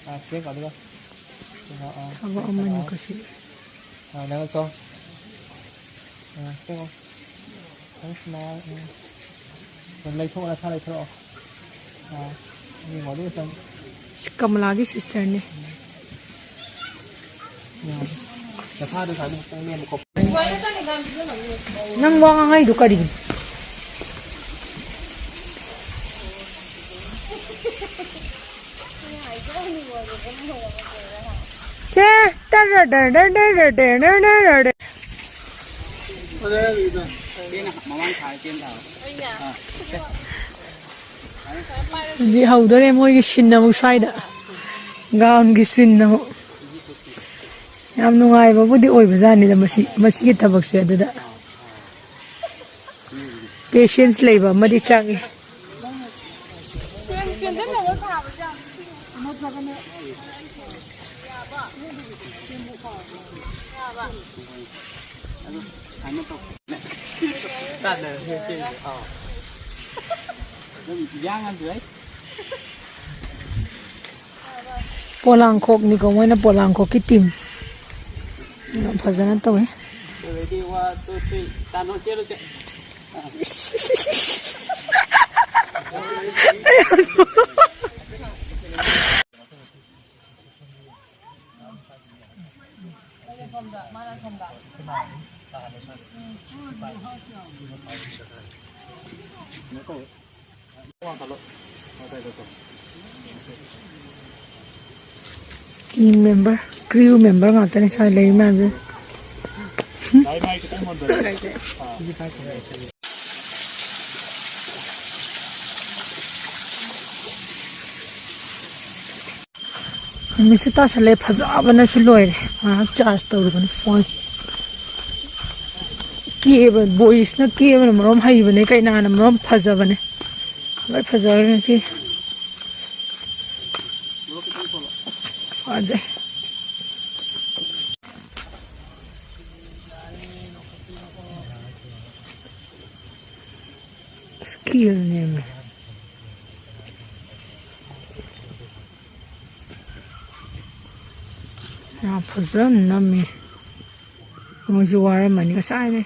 ꯑꯥ, ꯁꯤ ꯌꯦꯡꯉꯣ, ꯑꯗꯨꯒ ꯌꯦꯡꯉꯣ, ꯑꯥ, ꯊꯕꯛ ꯑꯃꯅꯤꯀꯣ ꯁꯤ꯫ ꯑꯥ, ꯅꯪ ꯆꯣ꯫ ꯑꯥ, ꯁꯤ ꯌꯦꯡꯉꯣ꯫ ꯅꯪ ꯁꯨꯃꯥꯏꯅ, ꯎꯝ꯫ ꯂꯩꯊꯣꯛꯑꯣ, ꯅꯁꯥ ꯂꯩꯊꯣꯛꯑꯣ꯫ ꯑꯥ, ꯌꯦꯡꯉꯣ, ꯑꯗꯨꯒ ꯆꯪꯉꯣ꯫ ꯁꯤ ꯀꯃꯂꯥꯒꯤ sisterꯅꯦ꯫ ꯅꯪ ꯋꯥ ꯉꯥꯡꯉꯛꯏꯗꯣ ꯀꯔꯤꯒꯤꯅꯣ? ꯆꯦ, ꯇꯔ ꯗꯔ ꯗꯔ ꯗꯔ ꯗꯔ ꯗꯔ ꯗꯔ ꯗꯔ꯫ ꯍꯧꯖꯤꯛ ꯍꯧꯗꯣꯔꯦ ꯃꯣꯏꯒꯤ ꯁꯤꯟ ꯑꯃꯨꯛ ꯁ꯭ꯋꯥꯏꯗ꯫ ꯒꯥꯎꯟꯒꯤ ꯁꯤꯟ ꯑꯃꯨꯛ꯫ ꯌꯥꯝ ꯅꯨꯡꯉꯥꯏꯕꯕꯨꯗꯤ ꯑꯣꯏꯕꯖꯥꯠꯅꯤꯗ ꯃꯁꯤ, ꯃꯁꯤꯒꯤ ꯊꯕꯛꯁꯦ꯫ ꯑꯗꯨꯗ patience ꯂꯩꯕ ꯑꯃꯗꯤ ꯆꯪꯉꯤ꯫ ꯄꯣꯂꯥꯡꯈꯣꯛꯅꯤꯀꯣ, ꯃꯣꯏꯅ ꯄꯣꯂꯥꯡꯈꯣꯛꯀꯤ team꯫ ꯌꯥꯝ ꯐꯖꯅ ꯇꯧꯋꯦ꯫ Ready, one, two, three. ꯇꯥꯅꯣ, ꯆꯦꯜꯂꯨ, ꯆꯦ-, Team member, crew member ꯉꯥꯛꯇꯅꯦ ꯁ꯭ꯋꯥꯏ ꯂꯩꯔꯤ ꯃꯌꯥꯝꯁꯦ꯫ ꯅꯨꯃꯤꯠꯁꯨ ꯇꯥꯁꯜꯂꯦ, ꯐꯖꯕꯅꯁꯨ ꯂꯣꯏꯔꯦ꯫ ꯉꯥꯏꯍꯥꯛ charge ꯇꯧꯔꯨꯕꯅꯤ phone꯫ ꯀꯦꯕ, boysꯅ ꯀꯦꯕꯅ ꯃꯔꯣꯝ ꯍꯩꯕꯅꯦ, ꯀꯩꯅꯥꯅ ꯃꯔꯣꯝ ꯐꯖꯕꯅꯦ꯫ ꯂꯣꯏ ꯐꯖꯈ꯭ꯔꯦ ꯉꯁꯤ꯫ ꯐꯖꯩ꯫ ꯁ꯭ꯀꯦꯜ ꯅꯦꯝꯃꯦ꯫ ꯌꯥꯝ ꯐꯖꯅ ꯅꯝꯃꯤ꯫ ꯃꯣꯏꯁꯨ ꯋꯥꯔꯝꯃꯅꯤ ꯉꯁꯥꯏꯅꯦ꯫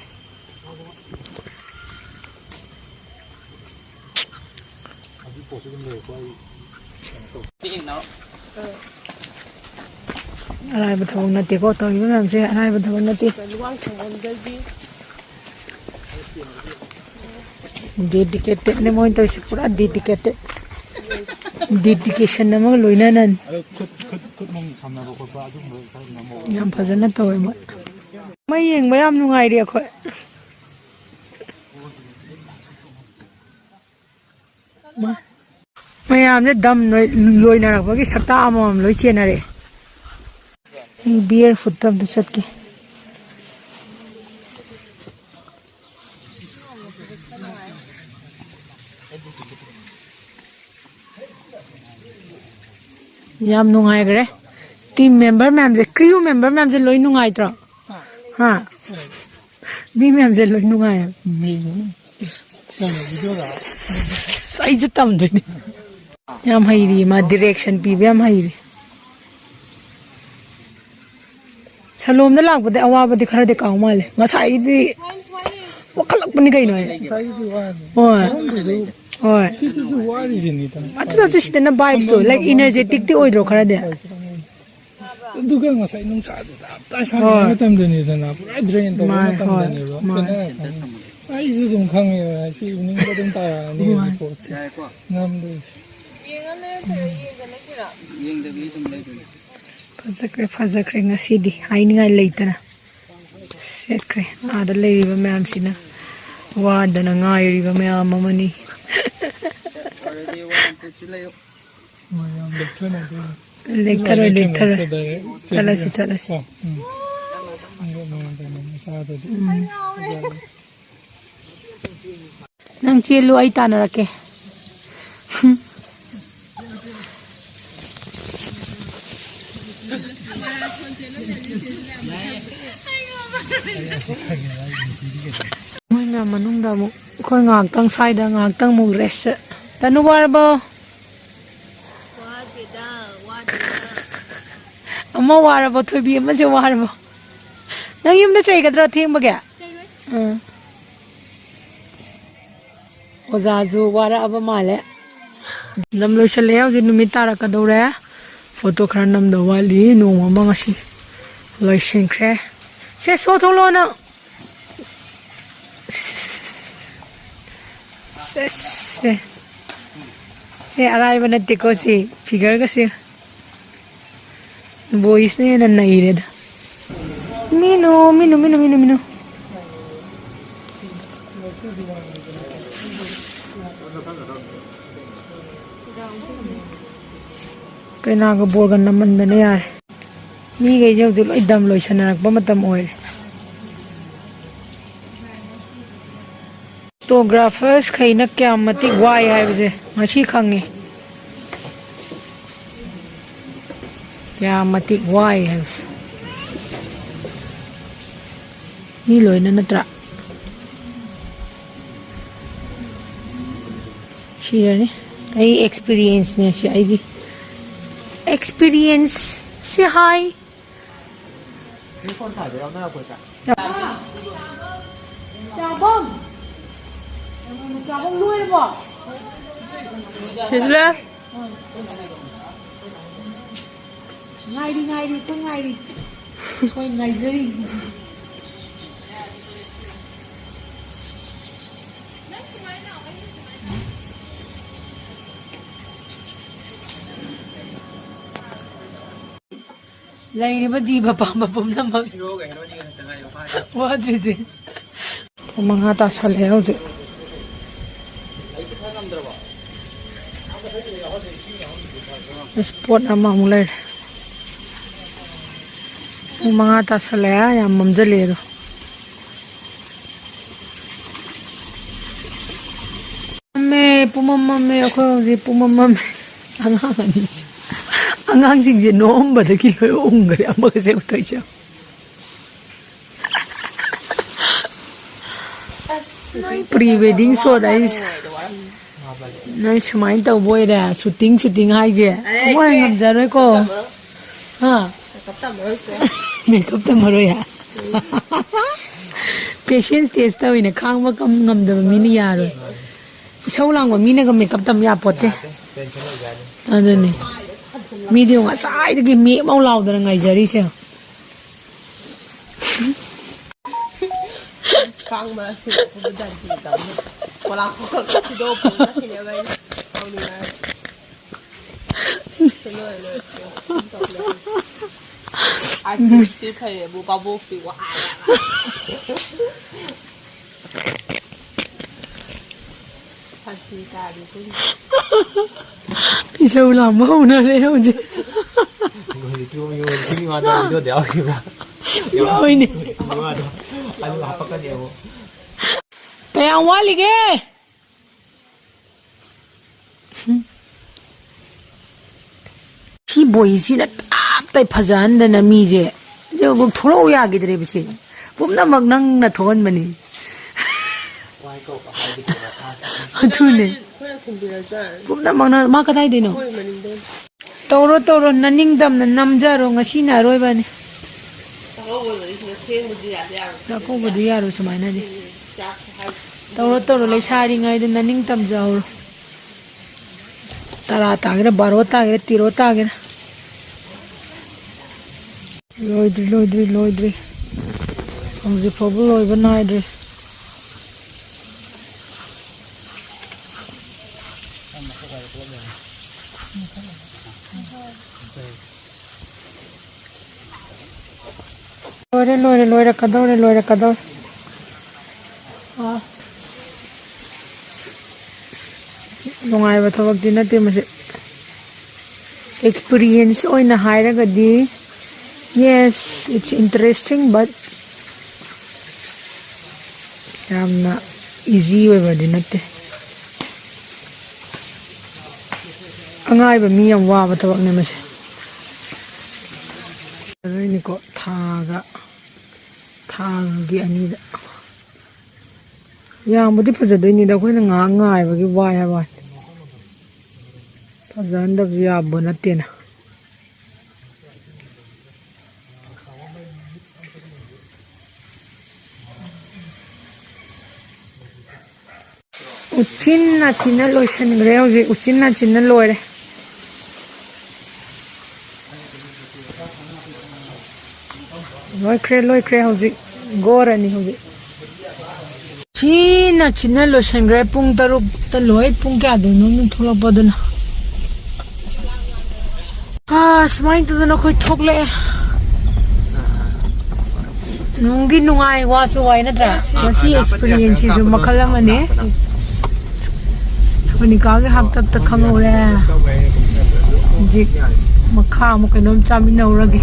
ꯑꯔꯥꯏꯕ ꯊꯕꯛ ꯅꯠꯇꯦꯀꯣ, ꯇꯧꯔꯤꯕ ꯃꯌꯥꯝꯁꯦ ꯑꯔꯥꯏꯕ ꯊꯕꯛ ꯅꯠꯇꯦ꯫ ꯗꯦꯗꯤꯀꯦꯇꯦꯠꯅꯦ ꯃꯣꯏꯅ ꯇꯧꯔꯤꯁꯦ, ꯄꯨꯔꯥ ꯗꯦꯗꯤꯀꯦꯇꯦꯠ꯫ ꯗꯦꯗꯤꯀꯦꯁꯟ ꯑꯃꯒ ꯂꯣꯏꯅꯅꯅꯤ꯫ ꯑꯗꯣ ꯈꯨꯠ, ꯈꯨꯠ, ꯈꯨꯠ ꯅꯨꯡ ꯁꯝꯅꯕ ꯈꯣꯠꯄ ꯑꯗꯨꯒꯨꯝꯕ ꯈꯔ ꯅꯝꯍꯧꯕ꯫ ꯌꯥꯝ ꯐꯖꯅ ꯇꯧꯋꯦ ꯃꯣꯏ꯫ ꯃꯩ ꯌꯦꯡꯕ ꯌꯥꯝ ꯅꯨꯡꯉꯥꯏꯔꯤ ꯑꯩꯈꯣꯏ꯫ ꯃ-, ꯃꯌꯥꯝꯁꯦ ꯗꯝ ꯂꯣꯏ-, ꯂꯣꯏꯅꯔꯛꯄꯒꯤ ꯁꯛꯇꯥ ꯑꯃꯃꯝ ꯂꯣꯏ ꯆꯦꯟꯅꯔꯛꯑꯦ꯫ ꯑꯩ ꯕꯤꯌꯔ ꯐꯨꯠꯇ ꯑꯝꯇ ꯆꯠꯀꯦ꯫ ꯌꯥꯝ ꯅꯨꯡꯉꯥꯏꯈ꯭ꯔꯦ꯫ ꯇꯤꯝ ꯃꯦꯝꯕꯔ ꯃꯌꯥꯝꯁꯦ, ꯀ꯭ꯔꯤꯌꯨ ꯃꯦꯝꯕꯔ ꯃꯌꯥꯝꯁꯦ ꯂꯣꯏ ꯅꯨꯡꯉꯥꯏꯇ꯭ꯔꯣ? ꯍꯥ? ꯃꯤ ꯃꯌꯥꯝꯁꯦ ꯂꯣꯏ ꯅꯨꯡꯉꯥꯏ ꯍꯥꯏꯕ꯫ ꯑꯁ, ꯑꯩꯁꯨ ꯇꯝꯗꯣꯏꯅꯦ꯫ ꯌꯥꯝ ꯍꯩꯔꯤ ꯃꯥ, ꯗꯤꯔꯦꯛꯁꯟ ꯄꯤꯕ ꯌꯥꯝ ꯍꯩꯔꯤ꯫ ꯁꯂꯣꯝꯗ ꯂꯥꯛꯄꯗꯤ ꯑꯋꯥꯕꯗꯤ ꯈꯔꯗꯤ ꯀꯥꯎ ꯃꯥꯜꯂꯦ꯫ ꯉꯁꯥꯏꯗꯤ ꯋꯥꯈꯠꯂꯛꯄꯅꯤ ꯀꯩꯅꯣ ꯑꯩ꯫ ꯉꯁꯥꯏꯒꯤꯗꯤ ꯋꯥꯅꯤ꯫ ꯍꯣꯏ꯫ ꯃꯐꯝꯗꯨꯁꯨ ꯍꯣꯏ꯫ ꯁꯤꯗꯁꯨ ꯋꯥꯔꯤꯁꯤꯅꯤꯗ꯫ ꯑꯗꯨ ꯅꯠꯇꯦ, ꯁꯤꯗꯅ ꯚꯥꯏꯕꯁꯇꯣ, ꯂꯥꯏꯛ, ꯏꯅꯔꯖꯦꯇꯤꯛꯇꯤ ꯑꯣꯏꯗ꯭ꯔꯣ ꯈꯔꯗꯤ? ꯑꯣꯏ ꯈꯤꯇꯪ ꯑꯣꯏ꯫ ꯑꯗꯨꯒ ꯉꯁꯥꯏ ꯅꯨꯡꯁꯥꯗꯨ ꯇꯞ ꯇꯥꯏ ꯁꯥꯟꯅꯕ ꯍꯣꯏ꯫ ꯃꯇꯝꯗꯨꯅꯤꯗꯅ, ꯄꯨꯔꯥ ꯗ꯭ꯔꯦꯟ ꯇꯧꯕ ꯃꯥꯅꯦ, ꯍꯣꯏ, ꯃꯇꯝꯗꯅꯦꯕ꯫ ꯃꯥꯅꯦ꯫ ꯀꯩꯅꯣ ꯍꯥꯏꯔꯀꯥꯟꯗ ꯑꯩꯁꯨ ꯑꯗꯨꯝ ꯈꯪꯉꯦꯕ, ꯁꯤ ꯏꯚꯤꯅꯤꯡꯗ ꯑꯗꯨꯝ ꯇꯥꯔꯛꯑꯅꯤ ꯍꯣꯏ꯫ ꯄꯣꯠꯁꯦ꯫ ꯌꯥꯏꯀꯣ? ꯉꯝꯗꯣꯏꯁꯦ꯫ ꯌꯦꯡꯉ ꯂꯩꯔ ꯇꯧꯔ ꯌꯦꯡꯗꯅ ꯌꯦꯡꯗꯕꯤ ꯑꯗꯨꯝ ꯂꯩꯗꯣꯏꯅꯦ꯫ ꯐꯖꯈ꯭ꯔꯦ, ꯐꯖꯈ꯭ꯔꯦ ꯉꯁꯤꯗꯤ꯫ ꯍꯥꯏꯅꯤꯡꯉꯥꯏ ꯂꯩꯇꯅ ꯁꯦꯠꯈ꯭ꯔꯦ꯫ ꯑꯥꯗ ꯂꯩꯔꯤꯕ ꯃꯌꯥꯝꯁꯤꯅ ꯋꯥꯗꯅ ꯉꯥꯏꯔꯤꯕ ꯃꯌꯥꯝ ꯑꯃꯅꯤ꯫ ꯃꯌꯥꯝ ꯂꯦꯛꯊꯅꯗꯣꯏꯅꯤ꯫ ꯂꯦꯛꯊꯔꯣꯏ, ꯂꯦꯛꯊꯔꯣꯏ꯫ ꯆꯠꯂꯁꯤ, ꯆꯠꯂꯁꯤ꯫ ꯀꯣ? ꯎꯝ꯫ ꯃꯌꯥꯝ ꯀꯩꯅꯣ ꯃꯆꯥꯗꯗꯤ꯫ ꯎꯝ꯫ ꯅꯪ ꯆꯦꯜꯂꯨ, ꯑꯩ ꯇꯥꯟꯅꯔꯛꯀꯦ꯫ ꯑꯃꯨꯛ ꯑꯩꯈꯣꯏ ꯉꯥꯏꯍꯥꯛꯇꯪ ꯁ꯭ꯋꯥꯏꯗ ꯉꯥꯏꯍꯥꯛꯇꯪ ꯑꯃꯨꯛ ꯔꯦꯁ꯫ ꯇꯅꯨ ꯋꯥꯔꯕꯣ? ꯑꯃ ꯋꯥꯔꯕꯣ ꯊꯣꯏꯕꯤ, ꯑꯃꯁꯦ ꯋꯥꯔꯕꯣ? ꯅꯪ ꯌꯨꯝꯗ ꯆꯩꯒꯗ꯭ꯔꯣ ꯊꯦꯡꯕꯒꯦ? ꯑꯥ꯫ ꯑꯣꯖꯥꯁꯨ ꯋꯥꯔꯛꯑꯕ ꯃꯥꯜꯂꯦ꯫ ꯅꯝ ꯂꯣꯏꯁꯜꯂꯦ, ꯍꯧꯖꯤꯛ ꯅꯨꯃꯤꯠ ꯇꯥꯔꯛꯀꯗꯧꯔꯦ꯫ ꯐꯣꯇꯣ ꯈꯔ ꯅꯝꯗꯧ ꯋꯥꯠꯂꯤ꯫ ꯅꯣꯡꯃ ꯑꯃ ꯉꯁꯤ ꯂꯣꯏꯁꯤꯟꯈ꯭ꯔꯦ꯫ ꯁꯦ, ꯁꯣ ꯊꯣꯛꯂꯛꯑꯣ ꯅꯪ꯫ ꯁꯦ, ꯁꯦ꯫ ꯁꯦ ꯑꯔꯥꯏꯕ ꯅꯠꯇꯦꯀꯣ ꯁꯤ ꯐꯤꯒꯔꯒꯁꯦ꯫ ꯕꯣꯏꯁꯅ ꯍꯦꯟꯅ ꯅꯩꯔꯦꯗ꯫ ꯃꯤꯅꯨ, ꯃꯤꯅꯨ, ꯃꯤꯅꯨ, ꯃꯤꯅꯨ, ꯃꯤꯅꯨ꯫ ꯀꯩꯅꯥꯒ ꯕꯣꯔꯒ ꯅꯝꯃꯟꯗꯅ ꯌꯥꯔꯦ꯫ ꯃꯤꯈꯩꯁꯦ ꯍꯧꯖꯤꯛ ꯂꯣꯏ ꯗꯝ ꯂꯣꯏꯁꯟꯅꯔꯛꯄ ꯃꯇꯝ ꯑꯣꯏꯔꯦ꯫ ꯐꯣꯇꯣꯒ꯭ꯔꯥꯐꯔꯁꯈꯩꯅ ꯀꯌꯥꯝ ꯃꯇꯤꯛ ꯋꯥꯏ ꯍꯥꯏꯕꯁꯦ ꯉꯁꯤ ꯈꯪꯉꯦ꯫ ꯀꯌꯥꯝ ꯃꯇꯤꯛ ꯋꯥꯏ ꯍꯥꯏꯕꯁꯦ꯫ ꯃꯤ ꯂꯣꯏꯅ ꯅꯠꯇ꯭ꯔꯥ? ꯁꯤꯔꯅꯤ꯫ ꯑꯩ ꯑꯦꯛꯁꯄꯤꯔꯤꯌꯦꯟꯁꯅꯦ ꯁꯤ, ꯑꯩꯒꯤ ꯑꯦꯛꯁꯄꯤꯔꯤꯌꯦꯟꯁ꯫ ꯁꯤ ꯍꯥꯏ꯫ ꯆꯥꯕꯝ꯫ ꯆꯥꯕꯝ ꯂꯣꯏꯔꯕꯣ? ꯁꯤꯁꯂ꯫ ꯉꯥꯏꯔꯤ, ꯉꯥꯏꯔꯤ, ꯑꯩꯈꯣꯏ ꯉꯥꯏꯔꯤ꯫ ꯑꯩꯈꯣꯏ ꯉꯥꯏꯖꯔꯤ꯫ ꯂꯩꯔꯤꯕ ꯖꯤꯕ ꯄꯥꯟꯕ ꯄꯨꯝꯅꯃꯛ ꯋꯥꯗ꯭ꯔꯤꯁꯦ꯫ ꯄꯨꯡ ꯃꯉꯥ ꯇꯥꯁꯜꯂꯦ ꯍꯧꯖꯤꯛ꯫ ꯏꯁꯄꯣꯠ ꯑꯃꯃꯨꯛ ꯂꯩꯔꯦ꯫ ꯄꯨꯡ ꯃꯉꯥ ꯇꯥꯁꯜꯂꯛꯑꯦ, ꯌꯥꯝ ꯃꯝꯁꯤꯜꯂꯛꯑꯦ ꯑꯗꯣ꯫ ꯃꯝꯃꯦ, ꯄꯨꯃꯝ ꯃꯝꯃꯦ, ꯑꯩꯈꯣꯏ ꯍꯧꯖꯤꯛ ꯄꯨꯃꯝ ꯃꯝꯃꯦ꯫ ꯑꯉꯥꯡ ꯑꯅꯤ, ꯑꯉꯥꯡꯁꯤꯡꯁꯦ ꯅꯣꯛꯑꯝꯕꯗꯒꯤ ꯂꯣꯏ ꯎꯪꯈ꯭ꯔꯦ, ꯑꯃꯒꯁꯦ ꯎꯊꯣꯏꯁꯦ꯫ ꯑꯁ, ꯅꯣꯏ pre wedding shoot ꯍꯥꯏꯁꯦ, ꯅꯣꯏ ꯁꯨꯃꯥꯏꯅ ꯇꯧꯕ ꯑꯣꯏꯔꯦ, shooting, shooting ꯍꯥꯏꯁꯦ꯫ ꯑꯃꯨꯛ ꯍꯦꯟꯅ ꯉꯝꯖꯔꯣꯏꯀꯣ꯫ ꯍꯥ? Makeup ꯇꯝꯃꯔꯣꯏꯁꯦ꯫ Makeup ꯇꯝꯃꯔꯣꯏ ꯍꯥꯏ꯫ Patience test ꯇꯧꯔꯤꯅꯦ, ꯈꯥꯡꯕ ꯀꯝ-, ꯉꯝꯗꯕ ꯃꯤꯅ ꯌꯥꯔꯣꯏ꯫ ꯏꯁꯧ ꯂꯥꯡꯕ ꯃꯤꯅꯒ makeup ꯇꯝ ꯌꯥꯄꯣꯠꯇꯦ꯫ ꯑꯗꯨꯅꯤ꯫ ꯃꯤꯗꯤ ꯉꯁꯥꯏꯗꯒꯤ ꯃꯦ ꯃꯧ ꯂꯥꯎꯗꯅ ꯉꯥꯏꯖꯔꯤꯁꯦ꯫ ꯀꯥꯡ ꯃꯔꯛꯁꯤꯗ ꯑꯩꯈꯣꯏꯕꯨ ꯗꯟꯗꯤ ꯇꯧꯅꯤ꯫ ꯄꯣꯂꯥꯡ ꯈꯣꯡꯈꯠ ꯈꯣꯡꯈꯠꯈꯤꯗꯧ ꯄꯨꯔꯛꯈꯤꯅꯦꯕ ꯑꯩꯅ ꯇꯧꯅꯤꯡꯉꯥꯏ꯫ ꯂꯣꯏꯔꯦ, ꯂꯣꯏꯔꯦ꯫ ꯑꯥꯔꯇꯤꯁꯇꯤ ꯐꯩꯌꯦꯕꯨ ꯚꯥꯕꯣꯛꯇꯤ ꯋꯥꯔꯦꯕ꯫ ꯁꯟꯇꯤ ꯇꯥꯔꯤ ꯑꯩꯈꯣꯏꯒꯤ꯫ ꯏꯁꯧ ꯂꯥꯡꯕ ꯍꯧꯅꯔꯦ ꯍꯧꯖꯤꯛ꯫ ꯍꯧꯖꯤꯛꯀꯤ ꯃꯤꯑꯣꯏ-, ꯁꯤ ꯃꯤꯃꯥꯗꯣ ꯚꯤꯗꯤꯑꯣꯗ ꯌꯥꯎꯔꯤꯕ꯭ꯔꯥ? ꯌꯥꯎꯔꯤꯅꯦ꯫ ꯃꯤꯃꯥꯗꯣ ꯑꯗꯨ ꯍꯥꯄꯛꯀꯅꯤ ꯑꯃꯨꯛ꯫ ꯀꯌꯥꯝ ꯋꯥꯠꯂꯤꯒꯦ? ꯁꯤ ꯕꯣꯏꯁꯤꯅ ꯇꯞ ꯇꯥꯏ ꯐꯖꯍꯟꯗꯅ ꯃꯤꯁꯦ꯫ ꯑꯗꯨꯒ ꯊꯣꯛꯂꯛꯎ ꯌꯥꯈꯤꯗ꯭ꯔꯦꯕ ꯁꯦ꯫ ꯄꯨꯝꯅꯃꯛ ꯅꯪꯅ ꯊꯣꯛꯍꯟꯕꯅꯤ꯫ ꯑꯗꯨꯅꯦ꯫ ꯄꯨꯝꯅꯃꯛꯅ, ꯃꯥ ꯀꯗꯥꯏꯗꯩꯅꯣ? ꯇꯧꯔꯣ, ꯇꯧꯔꯣ, ꯅꯅꯤꯡꯗꯝꯅ ꯅꯝꯖꯔꯣ, ꯉꯁꯤꯅ ꯑꯔꯣꯏꯕꯅꯤ꯫ ꯆꯥꯛꯀꯧꯕꯗꯤ ꯌꯥꯔꯣꯏ ꯁꯨꯃꯥꯏꯅꯗꯤ꯫ ꯇꯧꯔꯣ, ꯇꯧꯔꯣ, ꯂꯩꯁꯥꯔꯤꯉꯩꯗ ꯅꯅꯤꯡ ꯇꯝꯖꯍꯧꯔꯣ꯫ ꯇꯔꯥ ꯇꯥꯒꯦꯔꯥ, ꯕꯥꯔꯣ ꯇꯥꯒꯦꯔꯥ, ꯇꯦꯔꯣ ꯇꯥꯒꯦꯔꯥ꯫ ꯂꯣꯏꯗ꯭ꯔꯤ, ꯂꯣꯏꯗ꯭ꯔꯤ, ꯂꯣꯏꯗ꯭ꯔꯤ꯫ ꯍꯧꯖꯤꯛ ꯐꯥꯎꯕ ꯂꯣꯏꯕ ꯅꯥꯏꯗ꯭ꯔꯤ꯫ ꯂꯣꯏꯔꯦ, ꯂꯣꯏꯔꯦ, ꯂꯣꯏꯔꯛꯀꯗꯧꯔꯦ, ꯂꯣꯏꯔꯛꯀꯗꯧꯔꯦ꯫ ꯑꯥ꯫ ꯅꯨꯡꯉꯥꯏꯕ ꯊꯕꯛꯇꯤ ꯅꯠꯇꯦ ꯃꯁꯤ꯫ Experience ꯑꯣꯏꯅ ꯍꯥꯏꯔꯒꯗꯤ, yes, it's interesting, but ꯌꯥꯝꯅ easy ꯑꯣꯏꯕꯗꯤ ꯅꯠꯇꯦ꯫ ꯑꯉꯥꯏꯕ ꯃꯤ ꯌꯥꯝ ꯋꯥꯕ ꯊꯕꯛꯅꯦ ꯃꯁꯦ꯫ ꯑꯗꯨꯏꯅꯤꯀꯣ, ꯊꯥꯒ, ꯊꯥꯒꯤ ꯑꯅꯤꯗ꯫ ꯌꯥꯝꯕꯨꯗꯤ ꯐꯖꯗꯣꯏꯅꯤꯗ, ꯑꯩꯈꯣꯏꯅ ꯉꯥꯏꯍꯥꯛ ꯉꯥꯏꯕꯒꯤ ꯋꯥꯏ ꯍꯥꯏꯕ ꯋꯥꯅꯤ꯫ ꯐꯖꯍꯟꯗꯕꯁꯨ ꯌꯥꯕ ꯅꯠꯇꯦꯅ꯫ ꯎꯆꯤꯟ ꯅꯥꯆꯤꯟꯅ ꯂꯣꯏꯁꯤꯟꯈ꯭ꯔꯦ ꯍꯧꯖꯤꯛ, ꯎꯆꯤꯟ ꯅꯥꯆꯤꯟꯅ ꯂꯣꯏꯔꯦ꯫ ꯂꯣꯏꯈ꯭ꯔꯦ, ꯂꯣꯏꯈ꯭ꯔꯦ꯫ ꯍꯧꯖꯤꯛ ꯒꯣꯔꯅꯤ ꯍꯧꯖꯤꯛ꯫ ꯆꯤꯟꯅ ꯆꯤꯟꯅ ꯂꯣꯏꯁꯤꯟꯈ꯭ꯔꯦ꯫ ꯄꯨꯡ ꯇꯔꯨꯛꯇ ꯂꯣꯏ꯫ ꯄꯨꯡ ꯀꯌꯥꯗꯅꯣ ꯌꯨꯝ ꯊꯣꯛꯂꯛꯄꯗꯨꯅ? ꯑꯥ, ꯁꯨꯃꯥꯏꯅ ꯇꯧꯗꯅ ꯑꯩꯈꯣꯏ ꯊꯣꯛꯂꯛꯑꯦ꯫ ꯅꯨꯡꯗꯤ ꯅꯨꯡꯉꯥꯏ, ꯋꯥꯁꯨ ꯋꯥꯏ, ꯅꯠꯇ꯭ꯔꯥ? ꯃꯁꯤ ꯑꯦꯛꯁꯄꯤꯔꯤꯌꯦꯟꯁꯁꯤꯁꯨ ꯃꯈꯜ ꯑꯃꯅꯤ꯫ ꯁꯣꯅꯤꯀꯥꯒꯤ ꯍꯥꯛꯇꯛꯇ ꯈꯪꯍꯧꯔꯦ꯫ ꯍꯧꯖꯤꯛ ꯃꯈꯥ ꯑꯃꯨꯛ ꯀꯩꯅꯣꯝ ꯆꯥꯃꯤꯟꯅꯧꯔꯒꯦ꯫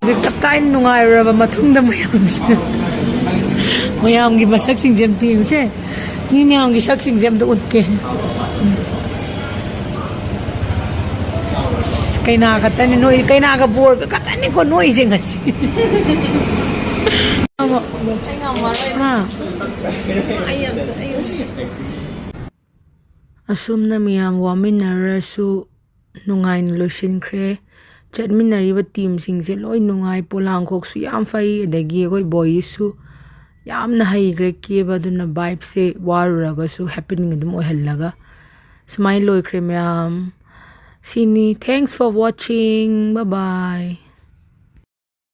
ꯍꯧꯖꯤꯛ ꯇꯞ ꯇꯥꯏꯅ ꯅꯨꯡꯉꯥꯏꯔꯨꯔꯕ ꯃꯇꯨꯡꯗ ꯃꯌꯥꯝꯁꯦ, ꯃꯌꯥꯝꯒꯤ ꯃꯁꯛꯁꯤꯡꯁꯦ ꯑꯝꯇ ꯌꯦꯡꯉꯨꯁꯦ꯫ ꯃꯤ ꯃꯌꯥꯝꯒꯤ ꯁꯛꯁꯤꯡꯁꯦ ꯑꯝꯇ ꯎꯠꯀꯦ꯫ ꯀꯩꯅꯥ ꯈꯛꯇꯅꯤ ꯅꯣꯏ, ꯀꯩꯅꯥꯒ ꯕꯣꯔꯒ ꯈꯛꯇꯅꯤꯀꯣ ꯅꯣꯏꯁꯦ ꯉꯁꯤ꯫ ꯑꯩ ꯉꯝꯃꯔꯣꯏ꯫ ꯍꯥ? ꯑꯩ ꯑꯝꯇ, ꯑꯩ ꯑꯁꯨꯝꯅ ꯃꯌꯥꯝ ꯋꯥꯃꯤꯟꯅꯔꯁꯨ ꯅꯨꯡꯉꯥꯏꯅ ꯂꯣꯏꯁꯤꯟꯈ꯭ꯔꯦ꯫ ꯆꯠꯃꯤꯟꯅꯔꯤꯕ ꯇꯤꯝꯁꯤꯡꯁꯦ ꯂꯣꯏ ꯅꯨꯡꯉꯥꯏ, ꯄꯣꯂꯥꯡꯈꯣꯛꯁꯨ ꯌꯥꯝ ꯐꯩ, ꯑꯗꯒꯤ ꯑꯩꯈꯣꯏ ꯕꯣꯏꯁꯁꯨ ꯌꯥꯝꯅ ꯍꯩꯈ꯭ꯔꯦ ꯀꯦꯕ, ꯑꯗꯨꯅ ꯚꯥꯏꯕꯁꯦ ꯋꯥꯔꯨꯔꯒꯁꯨ ꯍꯦꯄꯤꯅꯤꯡ ꯑꯗꯨꯝ ꯑꯣꯏꯍꯜꯂꯒ ꯁꯨꯃꯥꯏꯅ ꯂꯣꯏꯈ꯭ꯔꯦ ꯃꯌꯥꯝ꯫ ꯁꯤꯅꯤ꯫ Thanks for watching. Bye bye.